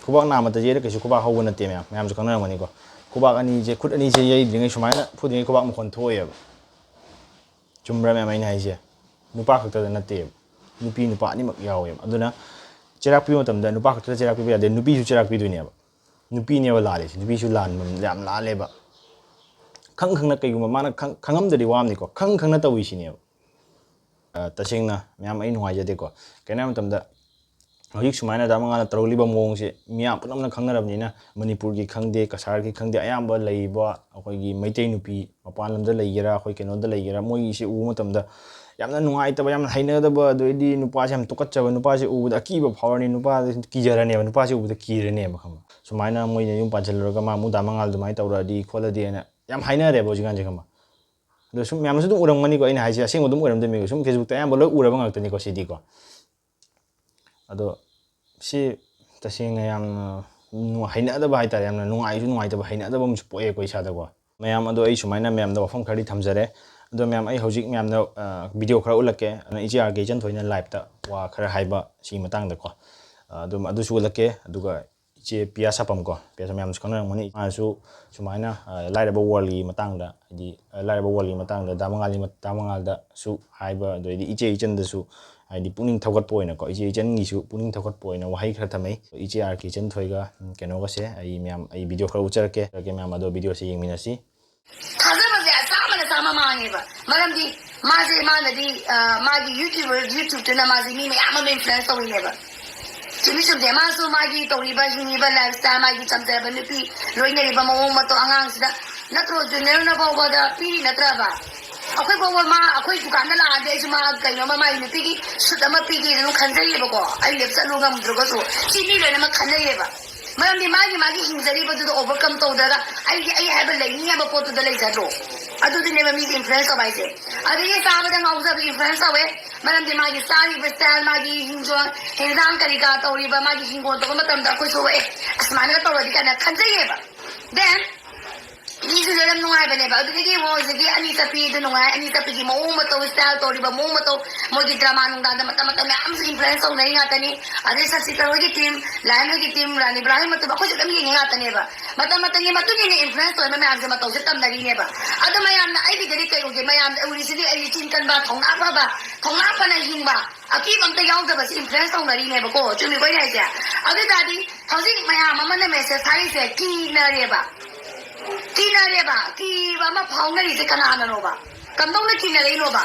ꯈꯨꯕꯥꯛ ꯅꯥꯝꯃꯇ ꯌꯩꯔ ꯀꯩꯁꯨ ꯈꯨꯕꯥꯛ ꯍꯧꯕ ꯅꯠꯇꯦ꯫ ꯃꯌꯥꯝ, ꯃꯌꯥꯝꯁꯨ ꯈꯪꯅꯔꯝꯒꯅꯤꯀꯣ, ꯈꯨꯕꯥꯛ ꯑꯅꯤꯁꯦ, ꯈꯨꯠ ꯑꯅꯤꯁꯦ ꯌꯩꯗ꯭ꯔꯤꯉꯩ, ꯁꯨꯃꯥꯏꯅ ꯐꯨꯗ꯭ꯔꯤꯉꯩ ꯈꯨꯕꯥꯛ ꯃꯈꯣꯟ ꯊꯣꯛꯑꯦꯕ꯫ ꯆꯨꯝꯕ꯭ꯔꯥ ꯃꯌꯥꯝ ꯑꯩꯅ ꯍꯥꯏꯁꯦ? ꯅꯨꯄꯥ ꯈꯛꯇꯗ ꯅꯠꯇꯦꯕ, ꯅꯨꯄꯤ ꯅꯨꯄꯥ ꯑꯅꯤꯃꯛ ꯌꯥꯎꯋꯦꯕ꯫ ꯑꯗꯨꯅ ꯆꯩꯔꯥꯛ ꯄꯤꯕ ꯃꯇꯝꯗ ꯅꯨꯄꯥ ꯈꯛꯇꯗ ꯆꯩꯔꯥꯛ ꯄꯤꯕ ꯌꯥꯗꯦ, ꯅꯨꯄꯤꯁꯨ ꯆꯩꯔꯥꯛ ꯄꯤꯗꯣꯏꯅꯦꯕ꯫ ꯅꯨꯄꯤꯅꯦꯕ ꯂꯥꯜꯂꯤꯁꯦ, ꯅꯨꯄꯤꯁꯨ ꯂꯥꯟꯕ ꯌꯥꯝ ꯂꯥꯜꯂꯦꯕ꯫ ꯈꯪ ꯈꯪꯅ ꯀꯩꯒꯨꯝꯕ ꯃꯥꯅ ꯈꯪ-, ꯈꯪꯉꯝꯗ꯭ꯔꯗꯤ ꯋꯥꯝꯅꯤꯀꯣ, ꯈꯪ ꯈꯪꯅ ꯇꯧꯔꯤꯁꯤꯅꯦꯕ꯫ ꯑ, ꯇꯁꯦꯡꯅ ꯃꯌꯥꯝ ꯑꯩ ꯅꯨꯡꯉꯥꯏꯖꯗꯦꯀꯣ꯫ ꯀꯩꯅꯣ ꯍꯥꯏꯕ ꯃꯇꯝꯗ, ꯍꯧꯖꯤꯛ ꯁꯨꯃꯥꯏꯅ ꯗꯥ ꯃꯉꯥꯜꯅ ꯇꯧꯔꯛꯂꯤꯕ ꯃꯑꯣꯡꯁꯦ ꯃꯤꯌꯥꯝ ꯄꯨꯝꯅꯃꯛꯅ ꯈꯪꯅꯔꯕꯅꯤꯅ, ꯃꯅꯤꯄꯨꯔꯒꯤ ꯈꯪꯗꯦ, ꯀꯁꯥꯔꯒꯤ ꯈꯪꯗꯦ, ꯑꯌꯥꯝꯕ ꯂꯩꯔꯤꯕ ꯑꯩꯈꯣꯏꯒꯤ ꯃꯩꯇꯩ ꯅꯨꯄꯤ, ꯃꯄꯥꯟ ꯂꯝꯗ ꯂꯩꯒꯦꯔꯥ, ꯑꯩꯈꯣꯏ ꯀꯩꯅꯣꯗ ꯂꯩꯒꯦꯔꯥ, ꯃꯣꯏꯒꯤꯁꯦ ꯎꯕ ꯃꯇꯝꯗ ꯌꯥꯝꯅ ꯅꯨꯡꯉꯥꯏꯇꯕ, ꯌꯥꯝꯅ ꯍꯩꯅꯗꯕ, ꯑꯗꯨꯗꯩꯗꯤ ꯅꯨꯄꯥꯁꯦ ꯌꯥꯝ ꯇꯨꯀꯠꯆꯕ, ꯅꯨꯄꯥꯁꯦ ꯎꯕꯗ ꯑꯀꯤꯕ ꯐꯥꯎꯔꯅꯤ, ꯅꯨꯄꯥꯁꯦ ꯀꯤꯖꯔꯅꯦꯕ, ꯅꯨꯄꯥꯁꯦ ꯎꯕꯗ ꯀꯤꯔꯅꯦꯕ, ꯈꯪꯕ꯭ꯔꯥ? ꯁꯨꯃꯥꯏꯅ ꯃꯣꯏꯅ ꯌꯨꯝ ꯄꯥꯟꯁꯤꯜꯂꯨꯔꯒ ꯃꯥ ꯑꯃꯨꯛ ꯗꯥ ꯃꯉꯥꯜ ꯑꯗꯨꯃꯥꯏꯅ ꯇꯧꯔꯛꯑꯗꯤ ꯈꯣꯠꯂꯗꯤꯅ ꯌꯥꯝ ꯍꯥꯏꯅꯔꯦꯕ ꯍꯧꯖꯤꯛꯀꯥꯟꯁꯦ, ꯈꯪꯕ꯭ꯔꯥ? ꯑꯗꯣ ꯁꯨꯝ ꯃꯌꯥꯝꯅꯁꯨ ꯑꯗꯨꯝ ꯎꯔꯝꯒꯅꯤꯀꯣ, ꯑꯩꯅ ꯍꯥꯏꯁꯦ ꯑꯁꯦꯡꯕ ꯑꯗꯨꯝ ꯑꯣꯏꯔꯝꯗꯣꯏꯅꯤꯀꯣ, ꯁꯨꯝ Facebook-ꯇ ꯑꯌꯥꯝꯕ ꯂꯣꯏ ꯎꯔꯕ ꯉꯥꯛꯇꯅꯤꯀꯣ ꯁꯤꯗꯤꯀꯣ꯫ ꯑꯗꯣ ꯁꯤ ꯇꯁꯦꯡꯅ ꯌꯥꯝꯅ ꯅꯨꯡ-, ꯍꯩꯅꯗꯕ ꯍꯥꯏꯇꯥꯔꯦ, ꯌꯥꯝꯅ ꯅꯨꯡꯉꯥꯏꯁꯨ ꯅꯨꯡꯉꯥꯏꯇꯕ, ꯍꯩꯅꯗꯕ ꯑꯃꯁꯨ ꯄꯣꯛꯑꯦꯀꯣ ꯏꯁꯥꯗꯀꯣ꯫ ꯃꯌꯥꯝ ꯑꯗꯣ ꯑꯩ ꯁꯨꯃꯥꯏꯅ ꯃꯌꯥꯝꯗ ꯋꯥꯐꯝ ꯈꯔꯗꯤ ꯊꯝꯖꯔꯦ꯫ ꯑꯗꯣ ꯃꯌꯥꯝ ꯑꯩ ꯍꯧꯖꯤꯛ ꯃꯌꯥꯝꯗ, ꯑ, video ꯈꯔ ꯎꯠꯂꯛꯀꯦ꯫ ꯑꯗꯨꯅ ꯏꯆꯦ ꯑꯥꯔ ꯀꯦ ꯏꯆꯟꯊꯣꯏꯅ live-ꯇ ꯋꯥ ꯈꯔ ꯍꯥꯏꯕ ꯁꯤꯒꯤ ꯃꯇꯥꯡꯗꯀꯣ꯫ ꯑ, ꯑꯗꯨꯝ ꯑꯗꯨꯁꯨ ꯎꯠꯂꯛꯀꯦ꯫ ꯑꯗꯨꯒ ꯏꯆꯦ ꯄꯤꯌꯥ ꯁꯥꯄꯝ ꯀꯣ, ꯄꯤꯌꯥ ꯁꯥꯄꯝ ꯃꯌꯥꯝꯁꯨ ꯈꯪꯅꯔꯝꯒꯅꯤ꯫ ꯃꯥꯅꯁꯨ ꯁꯨꯃꯥꯏꯅ, ꯑ, ꯂꯥꯏꯔꯕ world-ꯒꯤ ꯃꯇꯥꯡꯗ, ꯍꯥꯏꯗꯤ, ꯑ, ꯂꯥꯏꯔꯕ world-ꯒꯤ ꯃꯇꯥꯡꯗ ꯗꯥ ꯃꯉꯥꯜꯒꯤ ꯃ-, ꯗꯥ ꯃꯉꯥꯜꯗꯁꯨ ꯍꯥꯏꯕ, ꯑꯗꯩꯗꯤ ꯏꯆꯦ ꯏꯆꯟꯗꯁꯨ, ꯍꯥꯏꯗꯤ, ꯄꯨꯛꯅꯤꯡ ꯊꯧꯒꯠꯄ ꯑꯣꯏꯅꯀꯣ, ꯏꯆꯦ ꯏꯆꯟꯒꯤꯁꯨ ꯄꯨꯛꯅꯤꯡ ꯊꯧꯒꯠꯄ ꯑꯣꯏꯅ ꯋꯥꯍꯩ ꯈꯔ ꯊꯝꯃꯛꯏ꯫ ꯏꯆꯦ ꯑꯥꯔ ꯀꯦ ꯏꯆꯟꯊꯣꯏꯒ, ꯎꯝ, ꯀꯩꯅꯣꯒꯁꯦ ꯑꯩ ꯃꯌꯥꯝ, ꯑꯩ video ꯈꯔ ꯎꯠꯆꯔꯛꯀꯦ꯫ ꯎꯠꯆꯔꯛꯀꯦ ꯃꯌꯥꯝ, ꯑꯗꯣ video-ꯁꯦ ꯌꯦꯡꯃꯤꯟꯅꯁꯤ꯫ ꯊꯥꯖꯕꯁꯦ ꯆꯥꯝꯃꯗ ꯆꯥꯝꯃ ꯃꯥꯡꯉꯦꯕ꯫ ꯃꯔꯝꯗꯤ ꯃꯥꯁꯦ, ꯃꯥꯅꯗꯤ, ꯑ, ꯃꯥꯒꯤ YouTuber, YouTube-ꯇꯨꯅ ꯃꯥꯁꯦ ꯃꯤ ꯃꯌꯥꯝ ꯑꯃ influence ꯇꯧꯔꯤꯅꯦꯕ꯫ ꯆꯨꯝꯃꯤ ꯆꯨꯝꯗꯦ? ꯃꯥꯁꯨ ꯃꯥꯒꯤ ꯇꯧꯔꯤꯕ, ꯍꯤꯡꯉꯤꯕ lifestyle, ꯃꯥꯒꯤ ꯆꯝꯖꯕ ꯅꯨꯄꯤ, ꯂꯣꯏꯅꯔꯤꯕ ꯃꯑꯣꯡ ꯃꯇꯧ ꯑꯉꯥꯡꯁꯤꯗ ꯅꯠꯇ꯭ꯔꯣ, ꯖꯨꯅꯤꯌꯔꯅ ꯐꯥꯎꯕꯗ ꯄꯤꯔꯤ ꯅꯠꯇ꯭ꯔꯕ? ꯑꯩꯈꯣꯏ ꯐꯥꯎꯕ ꯃꯥ, ꯑꯩꯈꯣꯏ ꯗꯨꯀꯥꯟꯗ ꯂꯥꯛꯑꯗꯤ ꯑꯩꯁꯨ ꯃꯥ ꯀꯩꯅꯣꯝꯃ, ꯃꯥꯒꯤ ꯅꯨꯄꯤꯒꯤ suit ꯑꯃ ꯄꯤꯒꯦꯅ ꯑꯗꯨꯝ ꯈꯟꯖꯩꯌꯦꯕꯀꯣ, ꯑꯩ ꯂꯦꯞ ꯆꯠꯂꯨ ꯉꯝꯗ꯭ꯔꯒꯁꯨ꯫ ꯁꯤ ꯃꯤ ꯂꯣꯏꯅꯃꯛ ꯈꯟꯅꯩꯌꯦꯕ꯫ ꯃꯔꯝꯗꯤ ꯃꯥꯒꯤ, ꯃꯥꯒꯤ ꯍꯤꯡꯖꯔꯤꯕꯗꯨꯗ overcome ꯇꯧꯗ꯭ꯔꯒ ꯑꯩꯒꯤ, ꯑꯩ ꯍꯥꯏꯕ ꯂꯩꯅꯤ ꯍꯥꯏꯕ ꯄꯣꯠꯇꯨꯗ ꯂꯩꯖꯗ꯭ꯔꯣ? ꯑꯗꯨꯗꯨꯅꯦꯕ ꯃꯤꯒꯤ influence ꯇꯧꯕ ꯍꯥꯏꯁꯦ꯫ ꯑꯗꯒꯤ ꯆꯥꯕꯗ ꯉꯥꯎꯖꯕ influence ꯇꯧꯋꯦ, ꯃꯔꯝꯗꯤ ꯃꯥꯒꯤ ꯆꯥꯔꯤꯕ style, ꯃꯥꯒꯤ ꯍꯤꯡꯖꯣꯜ, ꯍꯦꯟꯖꯥꯡ ꯀꯔꯤ ꯀꯔꯥ ꯇꯧꯔꯤꯕ, ꯃꯥꯒꯤ ꯍꯤꯡꯒꯣꯜ ꯇꯧꯕ ꯃꯇꯝꯗ ꯑꯩꯈꯣꯏꯁꯨ, "ꯑꯦ, ꯑꯁꯨꯃꯥꯏꯅꯒ ꯇꯧꯔꯗꯤ" ꯀꯥꯏꯅ ꯈꯟꯖꯩꯌꯦꯕ꯫ Then ꯃꯤꯁꯨ ꯌꯥꯝ ꯅꯨꯡꯉꯥꯏꯕꯅꯦꯕ꯫ ꯑꯗꯨꯗꯒꯤ ꯌꯦꯡꯉꯣ ꯍꯧꯖꯤꯛꯀꯤ ꯑꯅꯤ ꯆꯠꯄꯤꯗꯨ ꯅꯨꯡꯉꯥꯏ, ꯑꯅꯤ ꯆꯠꯄꯤꯒꯤ ꯃꯑꯣꯡ ꯃꯇꯧ, style ꯇꯧꯔꯤꯕ ꯃꯑꯣꯡ ꯃꯇꯧ, ꯃꯣꯏꯒꯤ drama ꯅꯨꯡꯗꯥꯡꯗ ꯃꯇꯝ ꯃꯇꯝ ꯃꯌꯥꯝꯁꯨ influence ꯇꯧꯅꯔꯤ ꯉꯥꯛꯇꯅꯤ꯫ ꯑꯗꯩ ꯁꯁꯤꯀꯥꯟ ꯍꯣꯏꯒꯤ team, ꯂꯥꯏꯟ ꯍꯣꯏꯒꯤ team, ꯔꯥꯅꯤ ꯕ꯭ꯔꯥꯍꯤꯝ ꯃꯇꯨ ꯑꯩꯈꯣꯏꯁꯨ ꯑꯗꯨꯝ ꯌꯦꯡꯉꯤ ꯉꯥꯛꯇꯅꯦꯕ꯫ ꯃꯇꯝ ꯃꯇꯝꯒꯤ ꯃꯇꯨꯡ ꯏꯟꯅ influence ꯇꯧꯔꯤꯕ ꯃꯌꯥꯝꯁꯦ ꯃꯇꯧꯁꯦ ꯇꯝꯅꯔꯤꯅꯦꯕ꯫ ꯑꯗꯣ ꯃꯌꯥꯝꯅ ꯑꯩꯒꯤꯗꯗꯤ ꯀꯩ ꯎꯒꯦ? ꯃꯌꯥꯝꯅ ꯎꯔꯤꯁꯤꯗꯤ ꯑꯩꯒꯤ ꯆꯤꯟ ꯀꯟꯕ, ꯊꯧꯅꯥ ꯐꯕ, ꯊꯧꯅꯥ ꯐꯅ ꯍꯤꯡꯕ, ꯑꯀꯤꯕ ꯑꯝꯇ ꯌꯥꯎꯗꯕꯁꯤ influence ꯇꯧꯅꯔꯤꯅꯦꯕꯀꯣ꯫ ꯆꯨꯝꯃꯤꯀꯣ ꯑꯩꯅ ꯍꯥꯏꯁꯦ? ꯑꯗꯨ ꯇꯥꯔꯗꯤ ꯍꯧꯖꯤꯛ ꯃꯌꯥꯝ ꯑꯃꯅ message ꯊꯥꯔꯤꯁꯦ ꯀꯤꯅꯔꯦꯕ꯫ ꯀꯤꯅꯔꯦꯕ꯫ ꯀꯤꯕ ꯑꯃ ꯐꯥꯎꯅꯔꯤꯁꯦ ꯀꯅꯥꯅꯅꯣꯕ? ꯀꯝꯗꯧꯅ ꯀꯤꯅꯔꯛꯏꯅꯣꯕ?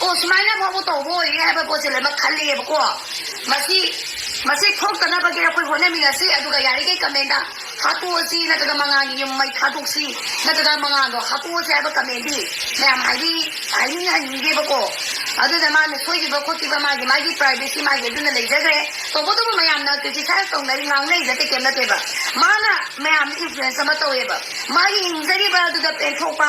ꯑꯣ, ꯁꯨꯃꯥꯏꯅ ꯐꯥꯎꯕ ꯇꯧꯕ ꯑꯣꯏꯔꯦ ꯍꯥꯏꯕ ꯄꯣꯠꯁꯦ ꯂꯣꯏꯅꯃꯛ ꯈꯜꯂꯦꯕꯀꯣ꯫ ꯃꯁꯤ, ꯃꯁꯤ ꯊꯣꯛꯇꯅꯕꯒꯤ ꯑꯩꯈꯣꯏ ꯍꯣꯠꯅꯃꯤꯟꯅꯁꯤ꯫ ꯑꯗꯨꯒ ꯌꯥꯔꯤꯈꯩ comment ꯍꯥꯠꯇꯣꯛꯑꯁꯤ, ꯅꯠꯇ꯭ꯔꯒ ꯃꯉꯥꯜꯒꯤ ꯌꯨꯝ ꯃꯩ ꯊꯥꯗꯣꯛꯁꯤ, ꯅꯠꯇ꯭ꯔꯒ ꯃꯉꯥꯜꯗꯣ ꯍꯥꯠꯇꯣꯛꯑꯁꯤ ꯍꯥꯏꯕ comment ꯗꯤ ꯃꯌꯥꯝ ꯍꯥꯏꯕꯤ-, ꯍꯥꯏꯅꯤꯡ-, ꯍꯥꯏꯅꯤꯡꯗꯦꯕꯀꯣ꯫ ꯑꯗꯨꯅ ꯃꯥꯅ ꯁꯣꯏꯈꯤꯕ ꯈꯣꯠꯈꯤꯕ ꯃꯥꯒꯤ, ꯃꯥꯒꯤ privacy ꯃꯥꯒꯤ ꯑꯗꯨꯅ ꯂꯩꯖꯈ꯭ꯔꯦ꯫ ꯇꯧꯕꯇꯕꯨ ꯃꯌꯥꯝꯅ criticize ꯇꯧꯅꯔꯤ, ꯉꯥꯡꯅꯔꯤ ꯅꯠꯇꯦ, ꯀꯩꯝ ꯅꯠꯇꯦꯕ꯫ ꯃꯥꯅ ꯃꯌꯥꯝꯗ influence ꯑꯃ ꯇꯧꯋꯦꯕ꯫ ꯃꯥꯒꯤ ꯍꯤꯡꯖꯔꯤꯕ ꯑꯗꯨꯗ ꯄꯦꯟꯊꯣꯛꯄ,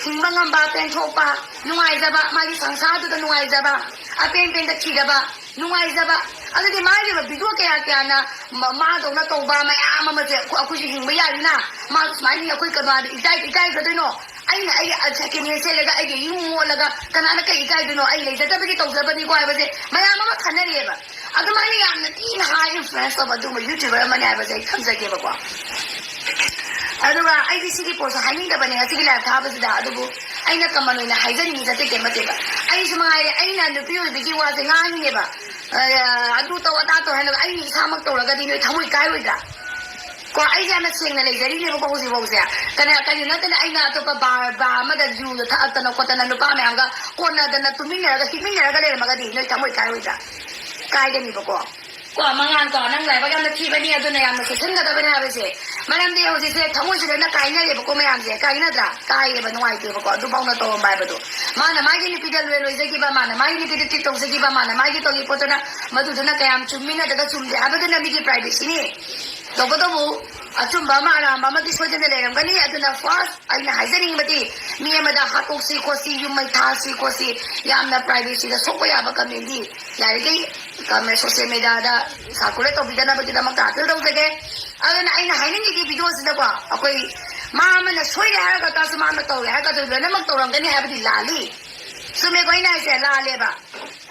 ꯍꯤꯡꯕ ꯉꯝꯕ, ꯄꯦꯟꯊꯣꯛꯄ, ꯅꯨꯡꯉꯥꯏꯖꯕ, ꯃꯥꯒꯤ ꯁꯪꯁꯥꯔꯗꯨꯗ ꯅꯨꯡꯉꯥꯏꯖꯕ, ꯑꯄꯦꯟ ꯄꯦꯟꯗ ꯊꯤꯗꯕ, ꯅꯨꯡꯉꯥꯏꯖꯕ꯫ ꯑꯗꯨꯗꯤ ꯃꯥꯒꯤ video ꯀꯌꯥ ꯀꯌꯥꯅ ꯃ-, ꯃꯥꯗꯧꯅ ꯇꯧꯕ ꯃꯌꯥꯝ ꯑꯃꯁꯦ ꯑꯩꯈꯣꯏ-, ꯑꯩꯈꯣꯏꯁꯨ ꯍꯤꯡꯕ ꯌꯥꯔꯤꯅ, ꯃꯥ ꯁꯨꯃꯥꯏꯅ ꯑꯩꯈꯣꯏ ꯀꯅꯥꯗ ꯏꯀꯥꯏ-, ꯏꯀꯥꯏꯒꯗꯣꯏꯅꯣ? ꯑꯩꯅ ꯑꯩꯒꯤ second hand ꯁꯦꯠꯂꯒ ꯑꯩꯒꯤ ꯌꯨꯝ ꯃꯣꯠꯂꯒ ꯀꯅꯥꯅ ꯀꯩ ꯏꯀꯥꯏꯗꯣꯏꯅꯣ? ꯑꯩ ꯂꯩꯖꯗꯕꯒꯤ ꯇꯧꯖꯕꯅꯤꯀꯣ ꯍꯥꯏꯕꯁꯦ ꯃꯌꯥꯝ ꯑꯃ ꯈꯟꯅꯔꯤꯑꯕ꯫ ꯑꯗꯨꯃꯥꯏꯅ ꯌꯥꯝꯅ ꯊꯤꯅ high influence ꯇꯧꯕ ꯑꯗꯨꯒꯨꯝꯕ YouTuber ꯑꯃꯅꯤ ꯍꯥꯏꯕꯁꯦ ꯑꯩ ꯊꯝꯖꯒꯦꯕꯀꯣ꯫ ꯑꯗꯨꯒ ꯑꯩꯗꯤ ꯁꯤꯒꯤ ꯄꯣꯠꯁꯦ ꯍꯥꯏꯅꯤꯡꯗꯕꯅꯦ ꯉꯁꯤꯒꯤ live ꯊꯥꯕꯁꯤꯗ, ꯑꯗꯨꯕꯨ ꯑꯩꯅ common ꯑꯣꯏꯅ ꯍꯥꯏꯖꯅꯤꯡꯉꯤꯁꯦ ꯑꯇꯩ ꯀꯩꯝ ꯅꯠꯇꯦꯕ꯫ ꯑꯩꯁꯨ ꯃꯉꯥꯏꯔꯦ, ꯑꯩꯅ ꯅꯨꯄꯤ ꯑꯣꯏꯕꯒꯤ ꯋꯥꯁꯦ ꯉꯥꯡꯉꯤꯅꯦꯕ꯫ ꯑ, ꯑꯗꯨ ꯇꯧ ꯑꯗꯥ ꯇꯧ ꯍꯥꯏꯅꯕ ꯑꯩꯅ ꯏꯁꯥꯃꯛ ꯇꯧꯔꯒꯗꯤ ꯅꯣꯏ ꯊꯃꯣꯏ ꯀꯥꯏꯔꯣꯏꯗ꯭ꯔꯥ? ꯀꯣ, ꯑꯩꯁꯦ ꯌꯥꯝꯅ ꯁꯦꯡꯅ ꯂꯩꯖꯔꯤꯅꯦꯕꯀꯣ ꯍꯧꯖꯤꯛꯐꯥꯎꯁꯦ꯫ ꯀꯩꯅꯣ, ꯀꯔꯤ ꯅꯠꯇꯅ ꯑꯩꯅ ꯑꯇꯣꯞꯄ bar, bar ꯑꯃꯗ ꯌꯨꯗ ꯊꯛꯇꯅ ꯈꯣꯠꯇꯅ ꯅꯨꯄꯥ ꯃꯌꯥꯝꯒ ꯀꯣꯟꯅꯗꯅ ꯇꯨꯃꯤꯟꯅꯔꯒ ꯍꯤꯞꯃꯤꯟꯅꯔꯒ ꯂꯩꯔꯝꯃꯒꯗꯤ ꯅꯣꯏ ꯊꯃꯣꯏ ꯀꯥꯏꯔꯣꯏꯗ꯭ꯔꯥ? ꯀꯥꯏꯒꯅꯤꯕꯀꯣ꯫ ꯀꯣ, ꯃꯉꯥꯟ ꯀꯣ, ꯅꯪ ꯂꯥꯏꯕꯛ ꯌꯥꯝꯅ ꯊꯤꯕꯅꯤ, ꯑꯗꯨꯅ ꯌꯥꯝꯅ ꯆꯦꯛꯁꯤꯟꯒꯗꯕꯅꯤ ꯍꯥꯏꯕꯁꯦ꯫ ꯃꯔꯝꯗꯤ ꯍꯧꯖꯤꯛꯁꯦ ꯊꯃꯣꯏꯁꯦ ꯂꯣꯏꯅ ꯀꯥꯏꯅꯔꯦꯕꯀꯣ ꯃꯌꯥꯝꯁꯦ꯫ ꯀꯥꯏꯅꯗ꯭ꯔꯥ? ꯀꯥꯏꯌꯦꯕ, ꯅꯨꯡꯉꯥꯏꯇꯦꯕꯀꯣ꯫ ꯑꯗꯨꯐꯥꯎꯅ ꯇꯧꯔꯝꯕ ꯍꯥꯏꯕꯗꯣ꯫ ꯃꯥꯅ ꯃꯥꯒꯤ ꯅꯨꯄꯤꯗ ꯂꯣꯏ ꯂꯣꯏꯖꯈꯤꯕ, ꯃꯥꯅ ꯃꯥꯒꯤ ꯅꯨꯄꯤꯗ treat ꯇꯧꯖꯈꯤꯕ, ꯃꯥꯅ ꯃꯥꯒꯤ ꯇꯧꯈꯤꯕ ꯄꯣꯠꯇꯨꯅ ꯃꯗꯨꯗꯨꯅ ꯀꯌꯥꯝ ꯆꯨꯝꯃꯤ ꯅꯠꯇ꯭ꯔꯒ ꯆꯨꯝꯗꯦ ꯍꯥꯏꯕꯗꯨꯅ ꯃꯤꯒꯤ privacy ꯅꯤ꯫ ꯇꯧꯕꯇꯕꯨ ꯑꯆꯨꯝꯕ ꯑꯃ ꯑꯔꯥꯟꯕ ꯑꯃꯗꯤ ꯁꯣꯏꯗꯅ ꯂꯩꯔꯝꯒꯅꯤ꯫ ꯑꯗꯨꯅ first ꯑꯩꯅ ꯍꯥꯏꯖꯅꯤꯡꯕꯗꯤ ꯃꯤ ꯑꯃꯗ ꯍꯥꯠꯇꯣꯛꯁꯤ ꯈꯣꯠꯁꯤ, ꯌꯨꯝ ꯃꯩ ꯊꯥꯁꯤ ꯈꯣꯠꯁꯤ, ꯌꯥꯝꯅ privacy ꯗ ꯁꯣꯛꯄ ꯌꯥꯕ comment ꯗꯤ ꯌꯥꯔꯤꯈꯩ comment, social media ꯗ circulate ꯇꯧꯕꯤꯗꯅꯕꯒꯤꯗꯃꯛꯇ appeal ꯇꯧꯖꯒꯦ꯫ ꯑꯗꯨꯅ ꯑꯩꯅ ꯍꯥꯏꯅꯤꯡꯉꯤꯗꯤ video ꯁꯤꯗꯀꯣ ꯑꯩꯈꯣꯏ ꯃꯥ ꯑꯃꯅ ꯁꯣꯏꯔꯦ ꯍꯥꯏꯔꯒ ꯇꯥꯁꯨ, ꯃꯥ ꯑꯃ ꯇꯧꯔꯦ ꯍꯥꯏꯔꯒ ꯇꯥꯁꯨ ꯂꯣꯏꯅꯃꯛ ꯇꯧꯔꯝꯒꯅꯤ ꯍꯥꯏꯕꯗꯤ ꯂꯥꯜꯂꯤ꯫ ꯆꯨꯝꯃꯦꯀꯣ ꯑꯩꯅ ꯍꯥꯏꯁꯦ? ꯂꯥꯜꯂꯦꯕ꯫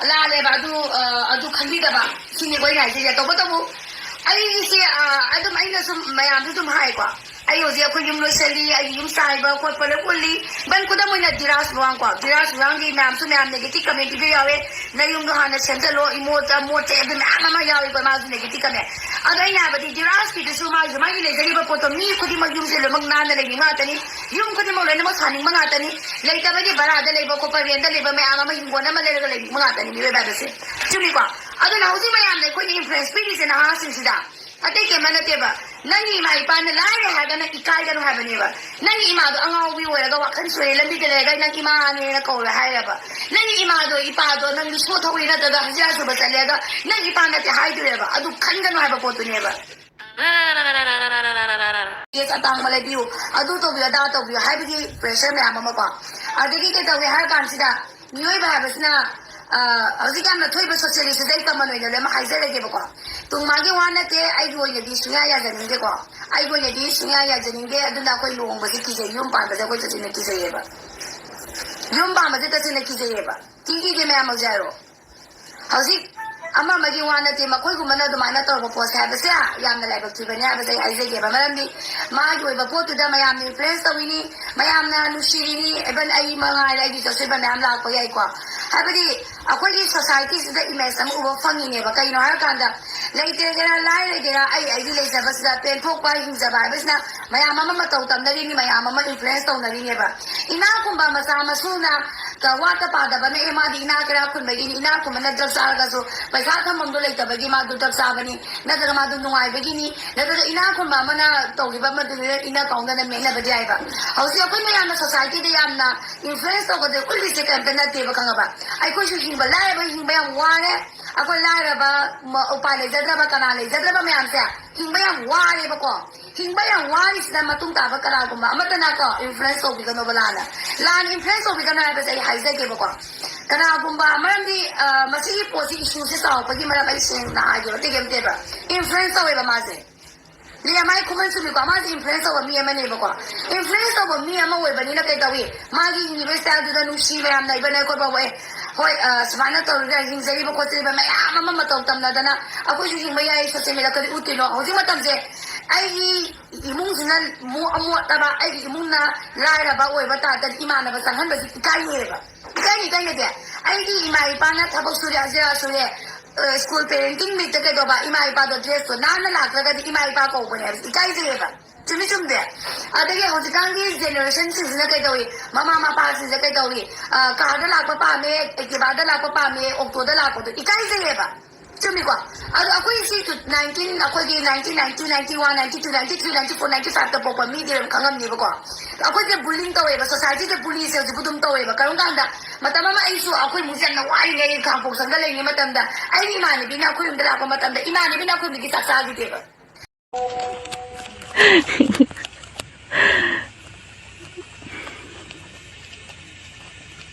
ꯂꯥꯜꯂꯦꯕ꯫ ꯑꯗꯨ, ꯑ, ꯑꯗꯨ ꯈꯟꯕꯤꯗꯕ꯫ ꯁꯤꯅꯤꯀꯣ ꯑꯩꯅ ꯍꯥꯏꯖꯩꯁꯦ꯫ ꯇꯧꯕꯇꯕꯨ ꯑꯩꯁꯦ, ꯑ, ꯑꯗꯨꯝ ꯑꯩꯅ ꯁꯨꯝ ꯃꯌꯥꯝꯗ ꯑꯗꯨꯝ ꯍꯥꯏꯀꯣ꯫ ꯑꯩ ꯍꯧꯖꯤꯛ ꯑꯩꯈꯣꯏ ꯌꯨꯝ ꯂꯣꯏꯁꯜꯂꯤ, ꯑꯩꯒꯤ ꯌꯨꯝ ꯁꯥꯔꯤꯕ ꯈꯣꯠꯄ ꯂꯣꯏ ꯎꯠꯂꯤ꯫ ꯏꯚꯟ ꯈꯨꯗꯝ ꯑꯣꯏꯅ ꯙꯤꯔꯥꯖ ꯂꯨꯋꯥꯡ ꯀꯣ, ꯙꯤꯔꯥꯖ ꯂꯨꯋꯥꯡꯒꯤ ꯃꯌꯥꯝꯁꯨ ꯃꯌꯥꯝ negative comment ꯄꯤꯕ ꯌꯥꯎꯋꯦ꯫ "ꯅꯌꯨꯝꯗꯣ ꯍꯥꯟꯅ ꯁꯦꯝꯖꯜꯂꯣ, ꯏꯃꯣꯠꯇ ꯃꯣꯠꯇꯦ", ꯑꯗꯨ ꯃꯌꯥꯝ ꯑꯃ ꯌꯥꯎꯋꯤꯀꯣ, ꯃꯥꯁꯨ negative comment꯫ ꯑꯗꯣ ꯑꯩꯅ ꯍꯥꯏꯕꯗꯤ ꯙꯤꯔꯥꯖꯀꯤꯗꯨꯁꯨ ꯃꯥꯒꯤ, ꯃꯥꯒꯤ ꯂꯩꯖꯔꯤꯕ ꯄꯣꯠꯇꯣ ꯃꯤ ꯈꯨꯗꯤꯡꯃꯛ ꯌꯨꯝꯁꯦ ꯂꯣꯏꯅꯃꯛ ꯅꯥꯟꯅ ꯂꯩꯅꯤꯡꯕ ꯉꯥꯛꯇꯅꯤ, ꯌꯨꯝ ꯈꯨꯗꯤꯡꯃꯛ ꯂꯣꯏꯅꯃꯛ ꯁꯥꯅꯤꯡꯕ ꯉꯥꯛꯇꯅꯤ, ꯂꯩꯇꯕꯒꯤ ꯚꯔꯥꯗ ꯂꯩꯕ ꯈꯣꯠꯄ, rent ꯂꯩꯕ ꯃꯌꯥꯝ ꯑꯃ, ꯍꯤꯡꯒꯣꯜ ꯑꯃ ꯂꯩꯔꯒ ꯂꯩꯅꯤꯡꯕ ꯉꯥꯛꯇꯅꯤ ꯃꯤꯑꯣꯏꯕ ꯍꯥꯏꯕꯁꯦ꯫ ꯆꯨꯝꯃꯤꯀꯣ? ꯑꯗꯨꯅ ꯍꯧꯖꯤꯛ ꯃꯌꯥꯝꯅ ꯑꯩꯈꯣꯏꯅ influence ꯄꯤꯔꯤꯁꯦ ꯅꯍꯥꯁꯤꯡꯁꯤꯗ꯫ ꯑꯇꯩ ꯀꯩꯝ ꯅꯠꯇꯦꯕ꯫ ꯅꯪꯒꯤ ꯏꯃꯥ ꯏꯄꯥꯅ ꯂꯥꯏꯔꯦ ꯍꯥꯏꯔꯒ ꯅꯪ ꯏꯀꯥꯏꯒꯅꯨ ꯍꯥꯏꯕꯅꯦꯕ꯫ ꯅꯪꯒꯤ ꯏꯃꯥꯗꯣ ꯑꯉꯥꯎꯕꯤ ꯑꯣꯏꯔꯒ ꯋꯥꯈꯜ ꯁꯣꯏꯔꯦ ꯂꯝꯕꯤꯗ ꯂꯩꯔꯒ ꯅꯪ ꯏꯃꯥꯅꯦꯅ ꯀꯧꯔꯦ ꯍꯥꯏꯔꯕ꯫ ꯅꯪꯒꯤ ꯏꯃꯥꯗꯣ ꯏꯄꯥꯗꯣ ꯅꯪ ꯁꯣ ꯊꯧꯔꯤ ꯅꯠꯇ꯭ꯔꯒ ꯍꯖꯤꯔꯥ ꯁꯨꯕ ꯆꯠꯂꯦꯒ ꯅꯪ ꯏꯄꯥ ꯅꯠꯇꯦ ꯍꯥꯏꯗꯣꯏꯔꯦꯕ꯫ ꯑꯗꯨ ꯈꯟꯒꯅꯨ ꯍꯥꯏꯕ ꯄꯣꯠꯇꯨꯅꯦꯕ꯫ Case ꯑꯇꯥꯡꯕ ꯂꯩꯕꯤꯌꯨ, ꯑꯗꯨ ꯇꯧꯕꯤꯌꯨ, ꯑꯗꯥ ꯇꯧꯕꯤꯌꯨ ꯍꯥꯏꯕꯒꯤ pressure ꯃꯌꯥꯝ ꯑꯃꯀꯣ꯫ ꯑꯗꯒꯤ ꯀꯩ ꯇꯧꯒꯦ ꯍꯥꯏꯔ ꯀꯥꯟꯁꯤꯗ ꯃꯤꯑꯣꯏꯕ ꯍꯥꯏꯕꯁꯤꯅ, ꯑ, ꯍꯧꯖꯤꯛ ꯌꯥꯝꯅ ꯊꯣꯛꯏꯕ social issue ꯁꯤꯗ ꯑꯩ common ꯑꯣꯏꯅ ꯂꯣꯏꯅꯃꯛ ꯍꯥꯏꯖꯔꯒꯦꯕꯀꯣ꯫ ꯇꯨꯡ ꯃꯥꯒꯤ ꯋꯥ ꯅꯠꯇꯦ, ꯑꯩꯒꯤ ꯑꯣꯏꯅꯗꯤ ꯁꯨꯡꯌꯥ ꯌꯥꯖꯅꯤꯡꯗꯦꯀꯣ꯫ ꯑꯩꯒꯤ ꯑꯣꯏꯅꯗꯤ ꯁꯨꯡꯌꯥ ꯌꯥꯖꯅꯤꯡꯗꯦ꯫ ꯑꯗꯨꯅ ꯑꯩꯈꯣꯏ ꯂꯨꯍꯣꯡꯕꯁꯦ ꯀꯤꯖꯩ, ꯌꯨꯝ ꯄꯥꯟꯕꯁꯦ ꯑꯩꯈꯣꯏ ꯇꯁꯦꯡꯅ ꯀꯤꯖꯩꯌꯦꯕ꯫ ꯌꯨꯝ ꯄꯥꯟꯕꯁꯦ ꯇꯁꯦꯡꯅ ꯀꯤꯖꯩꯌꯦꯕ꯫ ꯀꯤ ꯀꯤꯒꯦ ꯃꯌꯥꯝ ꯍꯧꯖꯤꯛ ꯍꯥꯏꯔꯣ꯫ ꯍꯧꯖꯤꯛ ꯑꯃ ꯑꯃꯒꯤ ꯋꯥ ꯅꯠꯇꯦ, ꯃꯈꯣꯏꯒꯨꯝꯕꯅ ꯑꯗꯨꯃꯥꯏꯅ ꯇꯧꯔꯛꯄ ꯄꯣꯠꯁꯦ ꯍꯥꯏꯕꯁꯦ ꯌꯥꯝꯅ ꯂꯥꯏꯕꯛ ꯊꯤꯕꯅꯦ ꯍꯥꯏꯕꯁꯦ ꯑꯩ ꯍꯥꯏꯖꯒꯦꯕ꯫ ꯃꯔꯝꯗꯤ ꯃꯥꯒꯤ ꯑꯣꯏꯕ ꯄꯣꯠꯇꯨꯗ ꯃꯌꯥꯝꯅ influence ꯇꯧꯔꯤꯅꯤ, ꯃꯌꯥꯝꯅ ꯅꯨꯡꯁꯤꯔꯤꯅꯤ꯫ Even ꯑꯩ ꯃꯉꯥꯏꯔꯦ, ꯑꯩꯒꯤ ꯆꯠꯆꯕ ꯃꯌꯥꯝ ꯂꯥꯛꯄ ꯌꯥꯏꯀꯣ꯫ ꯍꯥꯏꯕꯗꯤ ꯑꯩꯈꯣꯏꯒꯤ society ꯁꯤꯗ image ꯑꯃ ꯎꯕ ꯐꯪꯉꯤꯅꯦꯕ꯫ ꯀꯩꯅꯣ ꯍꯥꯏꯔꯀꯥꯟꯗ ꯂꯩꯇꯒꯦꯔꯥ ꯂꯥꯏꯔꯒꯦꯔꯥ ꯑꯩ ꯑꯩꯒꯤ ꯂꯩꯖꯕꯁꯤꯗ ꯄꯦꯟꯊꯣꯛꯄ ꯍꯤꯡꯖꯕ ꯍꯥꯏꯕꯁꯤꯅ ꯃꯌꯥꯝ ꯑꯃ ꯃꯇꯧ ꯇꯝꯅꯔꯤꯅꯤ, ꯃꯌꯥꯝ ꯑꯃ influence ꯇꯧꯅꯔꯤꯅꯦꯕ꯫ ꯏꯅꯥꯛ ꯈꯨꯟꯕ ꯃꯆꯥ ꯃꯁꯨꯅ ꯀ-, ꯋꯥꯠꯇ ꯄꯥꯗꯕꯅ, "ꯑꯦ, ꯃꯥꯗꯤ ꯏꯅꯥꯛ ꯀꯩꯔꯥꯛ ꯈꯨꯟꯕꯒꯤꯅꯤ, ꯏꯅꯥꯛ ꯈꯨꯟꯕꯅ ꯗ꯭ꯔꯛ ꯆꯥꯔꯒꯁꯨ ꯄꯩꯁꯥ ꯊꯝꯐꯝꯗꯣ ꯂꯩꯇꯕꯒꯤ ꯃꯥꯗꯨ ꯗ꯭ꯔꯛ ꯆꯥꯕꯅꯤ", ꯅꯠꯇ꯭ꯔꯒ "ꯃꯥꯗꯨ ꯅꯨꯡꯉꯥꯏꯕꯒꯤꯅꯤ", ꯅꯠꯇ꯭ꯔꯒ ꯏꯅꯥꯛ ꯈꯨꯟꯕ ꯑꯃꯅ ꯇꯧꯈꯤꯕ ꯑꯃꯗꯨꯗ ꯏꯅ ꯀꯥꯎꯅꯅ ꯃꯦꯠꯅꯕꯗꯤ ꯌꯥꯏꯕ꯫ ꯍꯧꯖꯤꯛ ꯑꯩꯈꯣꯏ ꯃꯌꯥꯝꯅ society ꯗ ꯌꯥꯝꯅ influence ꯇꯧꯒꯗꯕ ꯎꯠꯂꯤꯁꯦ ꯀꯩꯝꯇ ꯅꯠꯇꯦꯕ, ꯈꯪꯉꯕ? ꯑꯩꯈꯣꯏꯁꯨ ꯍꯤꯡꯕ ꯂꯥꯏꯔꯕ ꯍꯤꯡꯕ ꯌꯥꯝ ꯋꯥꯔꯦ꯫ ꯑꯩꯈꯣꯏ ꯂꯥꯏꯔꯕ, ꯃ-, ꯎꯄꯥꯏ ꯂꯩꯖꯗ꯭ꯔꯕ, ꯀꯅꯥ ꯂꯩꯖꯗ꯭ꯔꯕ ꯃꯌꯥꯝꯁꯦ ꯍꯤꯡꯕ ꯌꯥꯝ ꯋꯥꯔꯦꯕꯀꯣ꯫ ꯍꯤꯡꯕ ꯌꯥꯝ ꯋꯥꯔꯤꯁꯤꯗ ꯃꯇꯨꯡ ꯇꯥꯕ ꯀꯅꯥꯒꯨꯝꯕ ꯑꯃꯠꯇꯅꯀꯣ influence ꯇꯧꯕꯤꯒꯅꯣꯕ ꯂꯥꯟꯅ꯫ ꯂꯥꯟꯅ influence ꯇꯧꯕꯤꯒꯅꯣ ꯍꯥꯏꯕꯁꯦ ꯑꯩ ꯍꯥꯏꯖꯒꯦꯕꯀꯣ꯫ ꯀꯅꯥꯒꯨꯝꯕ, ꯃꯔꯝꯗꯤ, ꯑ, ꯃꯁꯤꯒꯤ ꯄꯣꯠꯁꯤ, issue ꯁꯦ ꯆꯥꯎꯔꯛꯄꯒꯤ ꯃꯔꯝ ꯑꯩ ꯁꯦꯡꯅ ꯍꯥꯏꯒꯦꯕ, ꯑꯇꯩ ꯀꯩꯝ ꯅꯠꯇꯦꯕ꯫ Influence ꯇꯧꯋꯦꯕ ꯃꯥꯁꯦ꯫ ꯂꯤꯌꯥꯃꯥꯏ ꯈꯨꯃꯟ ꯁꯨꯃꯤꯀꯣ, ꯃꯥꯁꯦ ꯏꯟꯐ꯭ꯂꯨꯌꯦꯟꯁ ꯇꯧꯕ ꯃꯤ ꯑꯃꯅꯦꯕꯀꯣ꯫ ꯏꯟꯐ꯭ꯂꯨꯌꯦꯟꯁ ꯇꯧꯕ ꯃꯤ ꯑꯃ ꯑꯣꯏꯕꯅꯤꯅ ꯀꯩ ꯇꯧꯏ? ꯃꯥꯒꯤ ꯍꯤꯡꯉꯤꯕ ꯁ꯭ꯇꯥꯏꯜꯗꯨꯗ ꯅꯨꯡꯁꯤꯕ ꯌꯥꯝꯅ, ꯏꯕꯅ ꯑꯩꯈꯣꯏ ꯕꯥꯕꯣꯛ, ꯑꯦ, ꯍꯣꯏ, ꯑ, ꯁꯨꯃꯥꯏꯅ ꯇꯧꯔꯒ ꯍꯤꯡꯖꯔꯤꯕ ꯈꯣꯠꯆꯔꯤꯕ ꯃꯌꯥꯝ ꯑꯃ ꯃꯇꯧ ꯇꯝꯅꯗꯅ ꯑꯩꯈꯣꯏꯁꯨ ꯍꯤꯡꯕ ꯌꯥꯏ, ꯁꯣꯁꯤꯌꯦꯜ ꯃꯤꯗꯤꯌꯥ ꯀꯔꯤ ꯎꯠꯇꯣꯏꯅꯣ? ꯍꯧꯖꯤꯛ ꯃꯇꯝꯁꯦ ꯑꯩꯒꯤ ꯏꯃꯨꯡꯁꯤꯅ ꯃꯣ-, ꯑꯃꯣꯠꯇꯕ, ꯑꯩꯒꯤ ꯏꯃꯨꯡꯅ ꯂꯥꯏꯔꯕ ꯑꯣꯏꯕ ꯇꯥꯔꯒꯗꯤ ꯏꯃꯥꯟꯅꯕ ꯆꯪꯍꯟꯕꯁꯤ ꯏꯀꯥꯏꯅꯩꯌꯦꯕ꯫ ꯏꯀꯥꯏꯅꯤ, ꯏꯀꯥꯏꯅꯗꯦ꯫ ꯑꯩꯒꯤ ꯏꯃꯥ ꯏꯄꯥꯅ ꯊꯕꯛ ꯁꯨꯔꯦ, ꯍꯖꯤꯔꯥ ꯁꯨꯔꯦ, ꯑ, ꯁ꯭ꯀꯨꯜ ꯄꯦꯔꯦꯟꯇꯤꯡ ꯃꯤꯠꯇ ꯀꯩꯗꯧꯕ, ꯏꯃꯥ ꯏꯄꯥꯗꯣ ꯗ꯭ꯔꯦꯁꯇꯣ ꯅꯥꯟꯅ ꯂꯥꯛꯇ꯭ꯔꯒꯗꯤ ꯏꯃꯥ ꯏꯄꯥ ꯀꯧꯕꯅꯦ ꯍꯥꯏꯕꯁꯤ ꯏꯀꯥꯏꯖꯩꯌꯦꯕ꯫ ꯆꯨꯝꯃꯤ ꯆꯨꯝꯗꯦ? ꯑꯗꯒꯤ ꯍꯧꯖꯤꯛꯀꯥꯟꯒꯤ ꯖꯦꯅꯦꯔꯦꯁꯟꯁꯤꯡꯁꯤꯅ ꯀꯩꯗꯧꯏ? ꯃꯃꯥ ꯃꯄꯥꯁꯤꯡꯁꯦ ꯀꯩꯗꯧꯏ? ꯑ, ꯀꯥꯔꯗ ꯂꯥꯛꯄ ꯄꯥꯝꯃꯦ, ꯑꯦꯛꯇꯤꯚꯥꯗ ꯂꯥꯛꯄ ꯄꯥꯝꯃꯦ, ꯑꯣꯛꯇꯣꯗ ꯂꯥꯛꯄꯗꯣ ꯏꯀꯥꯏꯖꯩꯌꯦꯕ꯫ ꯆꯨꯝꯃꯤꯀꯣ? ꯑꯗꯣ ꯑꯩꯈꯣꯏ ꯁꯤ ꯇꯨ-, ꯅꯥꯏꯟꯇꯤꯟ, ꯑꯩꯈꯣꯏꯒꯤ nineteen ninety, ninety one, ninety two, ninety three, ninety four, ninety ꯐꯥꯏꯚꯇ ꯄꯣꯛꯄ ꯃꯤꯗꯤ ꯑꯗꯨꯝ ꯈꯪꯉꯝꯅꯤꯕꯀꯣ꯫ ꯑꯩꯈꯣꯏꯁꯦ ꯕꯨꯂꯤꯡ ꯇꯧꯋꯦꯕ, ꯁꯣꯁꯥꯏꯇꯤꯗ ꯕꯨꯂꯤꯁꯦ ꯍꯧꯖꯤꯛꯄꯨ ꯑꯗꯨꯝ ꯇꯧꯋꯦꯕ꯫ ꯀꯔꯝ ꯀꯥꯟꯗ? ꯃꯇꯝ ꯑꯃ ꯑꯩꯁꯨ ꯑꯩꯈꯣꯏ ꯏꯃꯨꯡꯁꯦ ꯌꯥꯝꯅ ꯋꯥꯔꯤꯉꯩ, ꯈꯥꯡꯄꯣꯛꯁꯪꯗ ꯂꯩꯔꯤꯉꯩ ꯃꯇꯝꯗ ꯑꯩꯒꯤ ꯏꯃꯥꯟꯅꯕꯤꯅ ꯑꯩꯈꯣꯏ ꯌꯨꯝꯗ ꯂꯥꯛꯄ ꯃꯇꯝꯗ ꯏꯃꯥꯟꯅꯕꯤꯅ ꯑꯩꯈꯣꯏ ꯌꯨꯝꯗꯒꯤ ꯆꯥꯛ ꯆꯥꯈꯤꯗꯦꯕ꯫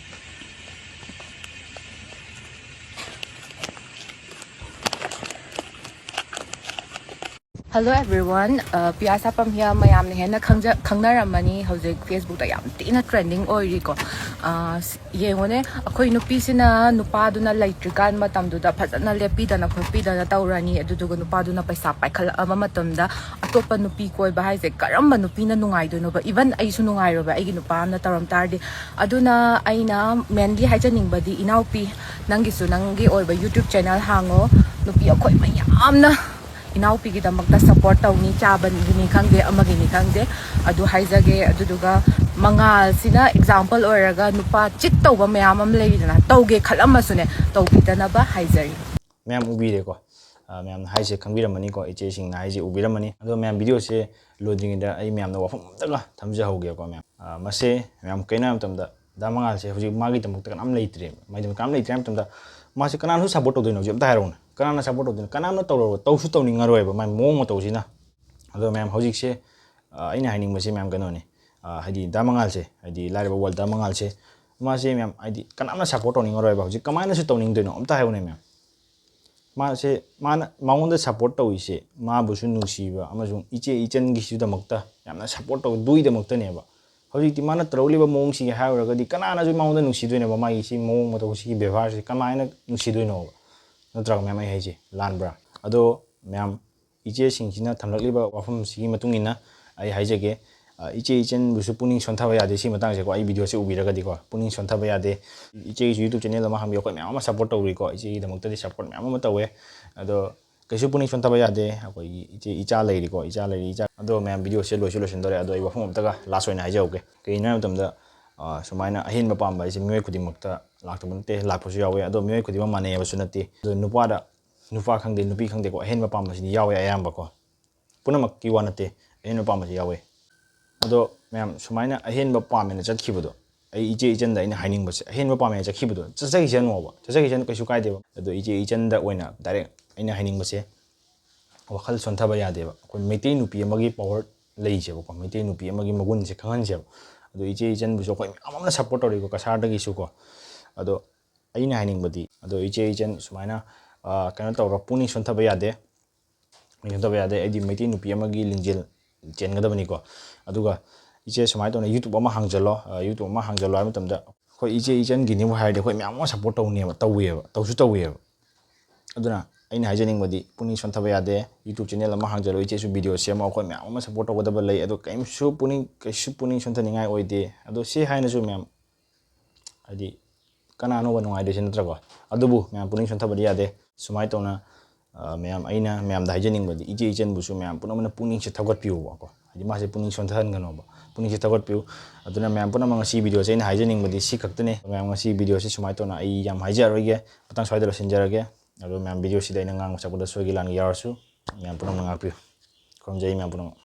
Hello everyone, uh, Pia Sapam here. ꯃꯌꯥꯝꯅ ꯍꯦꯟꯅ ꯈꯪꯖ-, ꯈꯪꯅꯔꯝꯃꯅꯤ, ꯍꯧꯖꯤꯛ Facebookꯇ ꯌꯥꯝ ꯊꯤꯅ trending ꯑꯣꯏꯔꯤꯀꯣ꯫ ꯑ, ꯌꯦꯡꯉꯨꯅꯦ, ꯑꯩꯈꯣꯏ ꯅꯨꯄꯤꯁꯤꯅ ꯅꯨꯄꯥꯗꯨꯅ ꯂꯩꯇ꯭ꯔꯤꯀꯥꯟ ꯃꯇꯝꯗꯨꯗ ꯐꯖꯅ ꯂꯦꯞꯄꯤꯗꯅ ꯈꯣꯠꯄꯤꯗꯅ ꯇꯧꯔꯅꯤ, ꯑꯗꯨꯗꯨꯒ ꯅꯨꯄꯥꯗꯨꯅ ꯄꯩꯁꯥ ꯄꯥꯏꯈꯠꯂꯛꯑꯕ ꯃꯇꯝꯗ ꯑꯇꯣꯞꯄ ꯅꯨꯄꯤ ꯀꯣꯏꯕ ꯍꯥꯏꯁꯦ ꯀꯔꯝꯕ ꯅꯨꯄꯤꯅ ꯅꯨꯡꯉꯥꯏꯗꯣꯏꯅꯣꯕ? Even ꯑꯩꯁꯨ ꯅꯨꯡꯉꯥꯏꯔꯣꯏꯕ ꯑꯩꯒꯤ ꯅꯨꯄꯥ ꯑꯃꯅ ꯇꯧꯔꯝ ꯇꯥꯔꯗꯤ꯫ ꯑꯗꯨꯅ ꯑꯩꯅ mainly ꯍꯥꯏꯖꯅꯤꯡꯕꯗꯤ, ꯏꯅꯥꯎꯄꯤ, ꯅꯪꯒꯤꯁꯨ ꯅꯪꯒꯤ ꯑꯣꯏꯕ YouTube channel ꯍꯥꯡꯉꯣ꯫ ꯅꯨꯄꯤ ꯑꯩꯈꯣꯏ ꯃꯌꯥꯝꯅ ꯏꯅꯥꯎꯄꯤꯒꯤꯗꯃꯛꯇ support ꯇꯧꯅꯤ, ꯆꯥꯕꯒꯤꯅꯤ ꯈꯪꯗꯦ, ꯑꯃꯒꯤꯅꯤ ꯈꯪꯗꯦ, ꯑꯗꯨ ꯍꯥꯏꯖꯒꯦ꯫ ꯑꯗꯨꯗꯨꯒ ꯃꯉꯥꯜꯁꯤꯅ example ꯑꯣꯏꯔꯒ ꯅꯨꯄꯥ cheat ꯇꯧꯕ ꯃꯌꯥꯝ ꯑꯃ ꯂꯩꯔꯤꯗꯅ, ꯇꯧꯒꯦ ꯈꯜꯂꯝꯃꯁꯨꯅꯦ, ꯇꯧꯕꯤꯗꯅꯕ ꯍꯥꯏꯖꯔꯤ꯫ ꯃꯌꯥꯝ ꯎꯕꯤꯔꯦꯀꯣ, ꯑ, ꯃꯌꯥꯝꯅ ꯍꯥꯏꯁꯦ ꯈꯪꯕꯤꯔꯝꯃꯅꯤꯀꯣ, ꯏꯆꯦꯁꯤꯡꯅ ꯍꯥꯏꯁꯦ ꯎꯕꯤꯔꯝꯃꯅꯤ꯫ ꯑꯗꯣ ꯃꯌꯥꯝ videoꯁꯦ ꯂꯣꯏꯗ꯭ꯔꯤꯉꯩꯗ ꯑꯩ ꯃꯌꯥꯝꯅ ꯋꯥꯐꯝ ꯑꯝꯇꯒ ꯊꯝꯖꯍꯧꯒꯦꯀꯣ ꯃꯌꯥꯝ꯫ ꯑ, ꯃꯁꯦ ꯃꯌꯥꯝ ꯀꯩꯅꯣ ꯍꯥꯏꯕ ꯃꯇꯝꯗ ꯗꯥ ꯃꯉꯥꯜꯁꯦ ꯍꯧꯖꯤꯛ ꯃꯥꯒꯤꯗꯃꯛꯇ ꯀꯅꯥꯝ ꯂꯩꯇ꯭ꯔꯦꯕ꯫ ꯃꯥꯒꯤꯗꯃꯛꯇ ꯀꯅꯥꯝ ꯂꯩꯇ꯭ꯔꯦ ꯍꯥꯏꯕ ꯃꯇꯝꯗ ꯃꯥꯁꯦ ꯀꯅꯥꯅꯁꯨ support ꯇꯧꯗꯣꯏꯅꯣ ꯍꯧꯖꯤꯛ ꯑꯝꯇ ꯍꯥꯏꯔꯛꯎꯅꯦ? ꯀꯅꯥꯅ support ꯇꯧꯗꯣꯏꯅꯣ? ꯀꯅꯥꯝꯅ ꯇꯧꯔꯔꯣꯏ, ꯇꯧꯁꯨ ꯇꯧꯅꯤꯡꯉꯔꯣꯏꯕ ꯃꯥꯏ ꯃꯑꯣꯡ ꯃꯇꯧꯁꯤꯅ꯫ ꯑꯗꯣ ꯃꯌꯥꯝ ꯍꯧꯖꯤꯛꯁꯦ, ꯑ, ꯑꯩꯅ ꯍꯥꯏꯅꯤꯡꯕꯁꯦ ꯃꯌꯥꯝ ꯀꯩꯅꯣꯅꯤ, ꯑ, ꯍꯥꯏꯗꯤ ꯗꯥ ꯃꯉꯥꯜꯁꯦ, ꯍꯥꯏꯗꯤ ꯂꯥꯏꯔꯕ world ꯗꯥ ꯃꯉꯥꯜꯁꯦ, ꯃꯥꯁꯦ ꯃꯌꯥꯝ ꯍꯥꯏꯗꯤ ꯀꯅꯥꯝꯅ support ꯇꯧꯅꯤꯡꯉꯔꯣꯏꯕ꯫ ꯍꯧꯖꯤꯛ ꯀꯃꯥꯏꯅꯁꯨ ꯇꯧꯅꯤꯡꯗꯣꯏꯅꯣ ꯑꯝꯇ ꯍꯥꯏꯌꯨꯅꯦ ꯃꯌꯥꯝ? ꯃꯥꯁꯦ, ꯃꯥꯅ, ꯃꯉꯣꯟꯗ ꯁꯞꯄꯣꯔꯠ ꯇꯧꯔꯤꯁꯦ ꯃꯥꯕꯨꯁꯨ ꯅꯨꯡꯁꯤꯕ ꯑꯃꯁꯨꯡ ꯏꯆꯦ ꯏꯆꯟꯒꯤꯁꯨꯗꯃꯛꯇ ꯌꯥꯝꯅ ꯁꯞꯄꯣꯔꯠ ꯇꯧꯗꯨꯒꯤꯗꯃꯛꯇꯅꯦꯕ꯫ ꯍꯧꯖꯤꯛꯇꯤ ꯃꯥꯅ ꯇꯧꯔꯛꯂꯤꯕ ꯃꯑꯣꯡꯁꯤꯒꯤ ꯍꯥꯏꯔꯨꯔꯒꯗꯤ ꯀꯅꯥꯅꯁꯨ ꯃꯉꯣꯟꯗ ꯅꯨꯡꯁꯤꯗꯣꯏꯅꯣꯕ? ꯃꯥꯒꯤ ꯁꯤ ꯃꯑꯣꯡ ꯃꯇꯧ, ꯁꯤꯒꯤ ꯕꯦꯕꯥꯔꯁꯤ ꯀꯃꯥꯏꯅ ꯅꯨꯡꯁꯤꯗꯣꯏꯅꯣꯕ? ꯅꯠꯇ꯭ꯔꯒ ꯃꯌꯥꯝ, ꯑꯩ ꯍꯥꯏꯁꯦ ꯂꯥꯟꯕ꯭ꯔꯥ? ꯑꯗꯣ ꯃꯌꯥꯝ, ꯏꯆꯦꯁꯤꯡꯁꯤꯅ ꯊꯝꯂꯛꯂꯤꯕ ꯋꯥꯐꯝꯁꯤꯒꯤ ꯃꯇꯨꯡ ꯏꯟꯅ ꯑꯩ ꯍꯥꯏꯖꯒꯦ, ꯑ, ꯏꯆꯦ ꯏꯆꯟꯕꯨꯁꯨ ꯄꯨꯛꯅꯤꯡ ꯁꯣꯟꯊꯕ ꯌꯥꯗꯦ꯫ ꯁꯤ ꯃꯇꯥꯡꯁꯦꯀꯣ, ꯑꯩ ꯚꯤꯗꯤꯑꯣꯁꯦ ꯎꯕꯤꯔꯒꯗꯤꯀꯣ, ꯄꯨꯛꯅꯤꯡ ꯁꯣꯟꯊꯕ ꯌꯥꯗꯦ꯫ ꯏꯆꯦꯒꯤꯁꯨ YouTube ꯆꯦꯅꯦꯜ ꯑꯃ ꯍꯥꯡꯕꯤꯌꯨ꯫ ꯑꯩꯈꯣꯏ ꯃꯌꯥꯝ ꯑꯃ ꯁꯞꯄꯣꯔꯠ ꯇꯧꯔꯤꯀꯣ, ꯏꯆꯦꯒꯤꯗꯃꯛꯇꯗꯤ ꯁꯞꯄꯣꯔꯠ ꯃꯌꯥꯝ ꯑꯃ ꯇꯧꯋꯦ꯫ ꯑꯗꯣ ꯀꯩꯁꯨ ꯄꯨꯛꯅꯤꯡ ꯁꯣꯟꯊꯕ ꯌꯥꯗꯦ꯫ ꯑꯩꯈꯣꯏꯒꯤ ꯏꯆꯦ, ꯏꯆꯥ ꯂꯩꯔꯤꯀꯣ, ꯏꯆꯥ ꯂꯩꯔꯤ, ꯏꯆꯥ꯫ ꯑꯗꯣ ꯃꯌꯥꯝ, ꯚꯤꯗꯤꯑꯣꯁꯦ ꯂꯣꯏꯁꯨ ꯂꯣꯏꯁꯤꯟꯗꯣꯔꯦ꯫ ꯑꯗꯣ ꯑꯩ ꯋꯥꯐꯝ ꯑꯝꯇꯒ ꯂꯥꯁ ꯑꯣꯏꯅ ꯍꯥꯏꯖꯍꯧꯒꯦ꯫ ꯀꯩꯒꯤꯅꯣ ꯍꯥꯏꯕ ꯃꯇꯝꯗ, ꯑ, ꯁꯨꯃꯥꯏꯅ ꯑꯍꯦꯟꯕ ꯄꯥꯝꯕ ꯍꯥꯏꯁꯦ ꯃꯤꯑꯣꯏ ꯈꯨꯗꯤꯡꯃꯛꯇ ꯂꯥꯛꯇꯕ ꯅꯠꯇꯦ, ꯂꯥꯛꯄꯁꯨ ꯌꯥꯎꯋꯦ꯫ ꯑꯗꯣ ꯃꯤꯑꯣꯏ ꯈꯨꯗꯤꯡꯃꯛ ꯃꯥꯟꯅꯩ ꯍꯥꯏꯕꯁꯨ ꯅꯠꯇꯦ꯫ ꯑꯗꯣ ꯅꯨꯄꯥꯗ, ꯅꯨꯄꯥ ꯈꯪꯗꯦ, ꯅꯨꯄꯤ ꯈꯪꯗꯦꯀꯣ, ꯑꯍꯦꯟꯕ ꯄꯥꯝꯕꯁꯤꯗꯤ ꯌꯥꯎꯋꯦ ꯑꯌꯥꯝꯕꯀꯣ꯫ ꯄꯨꯝꯅꯃꯛꯀꯤ ꯋꯥ ꯅꯠꯇꯦ, ꯑꯍꯦꯟꯕ ꯄꯥꯝꯕꯁꯤ ꯌꯥꯎꯋꯦ꯫ ꯑꯗꯣ ꯃꯌꯥꯝ, ꯁꯨꯃꯥꯏꯅ ꯑꯍꯦꯟꯕ ꯄꯥꯝꯃꯦꯅ ꯆꯠꯈꯤꯕꯗꯣ, ꯑꯩ ꯏꯆꯦ ꯏꯆꯟꯗ ꯑꯩꯅ ꯍꯥꯏꯅꯤꯡꯕꯁꯦ, ꯑꯍꯦꯟꯕ ꯄꯥꯝꯃꯦꯅ ꯆꯠꯈꯤꯕꯗꯣ, ꯆꯠꯆꯈꯤꯁꯅꯣꯕ, ꯆꯠꯆꯈꯤꯁꯅꯨ, ꯀꯩꯁꯨ ꯀꯥꯏꯗꯦꯕ꯫ ꯑꯗꯣ ꯏꯆꯦ ꯏꯆꯟꯗ ꯑꯣꯏꯅ ꯗꯥꯏꯔꯦꯛ ꯑꯩꯅ ꯍꯥꯏꯅꯤꯡꯕꯁꯦ, ꯋꯥꯈꯜ ꯁꯣꯟꯊꯕ ꯌꯥꯗꯦꯕ꯫ ꯑꯩꯈꯣꯏ ꯃꯩꯇꯩ ꯅꯨꯄꯤ ꯑꯃꯒꯤ ꯄꯋꯥꯔ ꯂꯩꯁꯦꯕꯀꯣ, ꯃꯩꯇꯩ ꯅꯨꯄꯤ ꯑꯃꯒꯤ ꯃꯒꯨꯟꯁꯦ ꯈꯪꯍꯟꯁꯦꯕ꯫ ꯑꯗꯣ ꯏꯆꯦ ꯏꯆꯟꯕꯨꯁꯨ ꯑꯩꯈꯣꯏ ꯃꯌꯥꯝ ꯑꯃꯅ ꯁꯞꯄꯣꯔꯠ ꯇꯧꯔꯤꯀꯣ, ꯀꯁꯥꯔꯗꯒꯤꯁꯨꯀꯣ꯫ ꯑꯗꯣ ꯑꯩꯅ ꯍꯥꯏꯅꯤꯡꯕꯗꯤ, ꯑꯗꯣ ꯏꯆꯦ ꯏꯆꯟ ꯁꯨꯃꯥꯏꯅ, ꯑ, ꯀꯩꯅꯣ ꯇꯧꯔ, ꯄꯨꯛꯅꯤꯡ ꯁꯣꯟꯊꯕ ꯌꯥꯗꯦ꯫ ꯄꯨꯛꯅꯤꯡ ꯁꯣꯟꯊꯕ ꯌꯥꯗꯦ꯫ ꯑꯩꯗꯤ ꯃꯩꯇꯩ ꯅꯨꯄꯤ ꯑꯃꯒꯤ ꯂꯤꯡꯖꯦꯜ ꯆꯦꯟꯒꯗꯕꯅꯤꯀꯣ꯫ ꯑꯗꯨꯒ ꯏꯆꯦ, ꯁꯨꯃꯥꯏꯅ ꯇꯧꯅ YouTube ꯑꯃ ꯍꯥꯡꯖꯜꯂꯣ꯫ ꯑ, YouTube ꯑꯃ ꯍꯥꯡꯖꯜꯂꯣ ꯍꯥꯏꯕ ꯃꯇꯝꯗ, ꯑꯩꯈꯣꯏ ꯏꯆꯦ ꯏꯆꯟꯒꯤꯅꯦꯕꯨ ꯍꯥꯏꯔꯗꯤ ꯑꯩꯈꯣꯏ ꯃꯌꯥꯝ ꯑꯃ ꯁꯞꯄꯣꯔꯠ ꯇꯧꯅꯦꯕ, ꯇꯧꯋꯦꯕ, ꯇꯧꯁꯨ ꯇꯧꯋꯦꯕ꯫ ꯑꯗꯨꯅ ꯑꯩꯅ ꯍꯥꯏꯖꯅꯤꯡꯕꯗꯤ, ꯄꯨꯛꯅꯤꯡ ꯁꯣꯟꯊꯕ ꯌꯥꯗꯦ꯫ YouTube ꯆꯦꯅꯦꯜ ꯑꯃ ꯍꯥꯡꯖꯜꯂꯣ, ꯏꯆꯦꯁꯨ ꯚꯤꯗꯤꯑꯣ ꯁꯦꯝꯃꯣ, ꯑꯩꯈꯣꯏ ꯃꯌꯥꯝ ꯑꯃ ꯁꯞꯄꯣꯔꯠ ꯇꯧꯒꯗꯕ ꯂꯩ꯫ ꯑꯗꯣ ꯀꯔꯤꯝꯁꯨ ꯄꯨꯛꯅꯤꯡ, ꯀꯩꯁꯨ ꯄꯨꯛꯅꯤꯡ ꯁꯣꯟꯊꯅꯤꯡꯉꯥꯏ ꯑꯣꯏꯗꯦ꯫ ꯑꯗꯣ ꯁꯤ ꯍꯥꯏꯅꯁꯨ ꯃꯌꯥꯝ, ꯍꯥꯏꯗꯤ, ꯀꯅꯥꯅꯣꯕ ꯅꯨꯡꯉꯥꯏꯗꯣꯏꯁꯦ, ꯅꯠꯇ꯭ꯔꯀꯣ? ꯑꯗꯨꯕꯨ ꯃꯌꯥꯝ ꯄꯨꯛꯅꯤꯡ ꯁꯣꯟꯊꯕꯗꯤ ꯌꯥꯗꯦ꯫ ꯁꯨꯃꯥꯏꯅ ꯇꯧꯅ, ꯑ, ꯃꯌꯥꯝ, ꯑꯩꯅ ꯃꯌꯥꯝꯗ ꯍꯥꯏꯖꯅꯤꯡꯕꯗꯤ, ꯏꯆꯦ ꯏꯆꯟꯕꯨꯁꯨ ꯃꯌꯥꯝ ꯄꯨꯝꯅꯃꯛꯅ ꯄꯨꯛꯅꯤꯡꯁꯦ ꯊꯧꯒꯠꯄꯤꯌꯨꯕꯀꯣ꯫ ꯍꯥꯏꯗꯤ ꯃꯥꯁꯦ ꯄꯨꯛꯅꯤꯡ ꯁꯣꯟꯊꯍꯟꯒꯅꯣꯕ, ꯄꯨꯛꯅꯤꯡꯁꯦ ꯊꯧꯒꯠꯄꯤꯌꯨ꯫ ꯑꯗꯨꯅ ꯃꯌꯥꯝ ꯄꯨꯝꯅꯃꯛ, ꯉꯁꯤ ꯚꯤꯗꯤꯑꯣꯁꯦ ꯑꯩꯅ ꯍꯥꯏꯖꯅꯤꯡꯕꯗꯤ ꯁꯤ ꯈꯛꯇꯅꯦ꯫ ꯃꯌꯥꯝ, ꯉꯁꯤ ꯚꯤꯗꯤꯑꯣꯁꯦ ꯁꯨꯃꯥꯏꯅ ꯇꯧꯅ ꯑꯩ ꯌꯥꯝ ꯍꯥꯏꯖꯔꯔꯣꯏꯒꯦ, ꯃꯇꯥꯡ ꯁ꯭ꯋꯥꯏꯗ ꯂꯣꯏꯁꯤꯟꯖꯔꯒꯦ꯫ ꯑꯗꯣ ꯃꯌꯥꯝ, ꯚꯤꯗꯤꯑꯣꯁꯤꯗ ꯑꯩꯅ ꯉꯥꯡꯕ ꯁꯛꯄꯗ ꯁꯣꯏꯈꯤ ꯂꯥꯟꯈꯤ ꯌꯥꯎꯔꯁꯨ ꯃꯌꯥꯝ ꯄꯨꯝꯅꯃꯛꯅ ꯉꯥꯛꯄꯤꯌꯨ꯫ ꯈꯨꯔꯨꯝꯖꯔꯤ ꯃꯌꯥꯝ ꯄꯨꯝꯅꯃꯛ꯫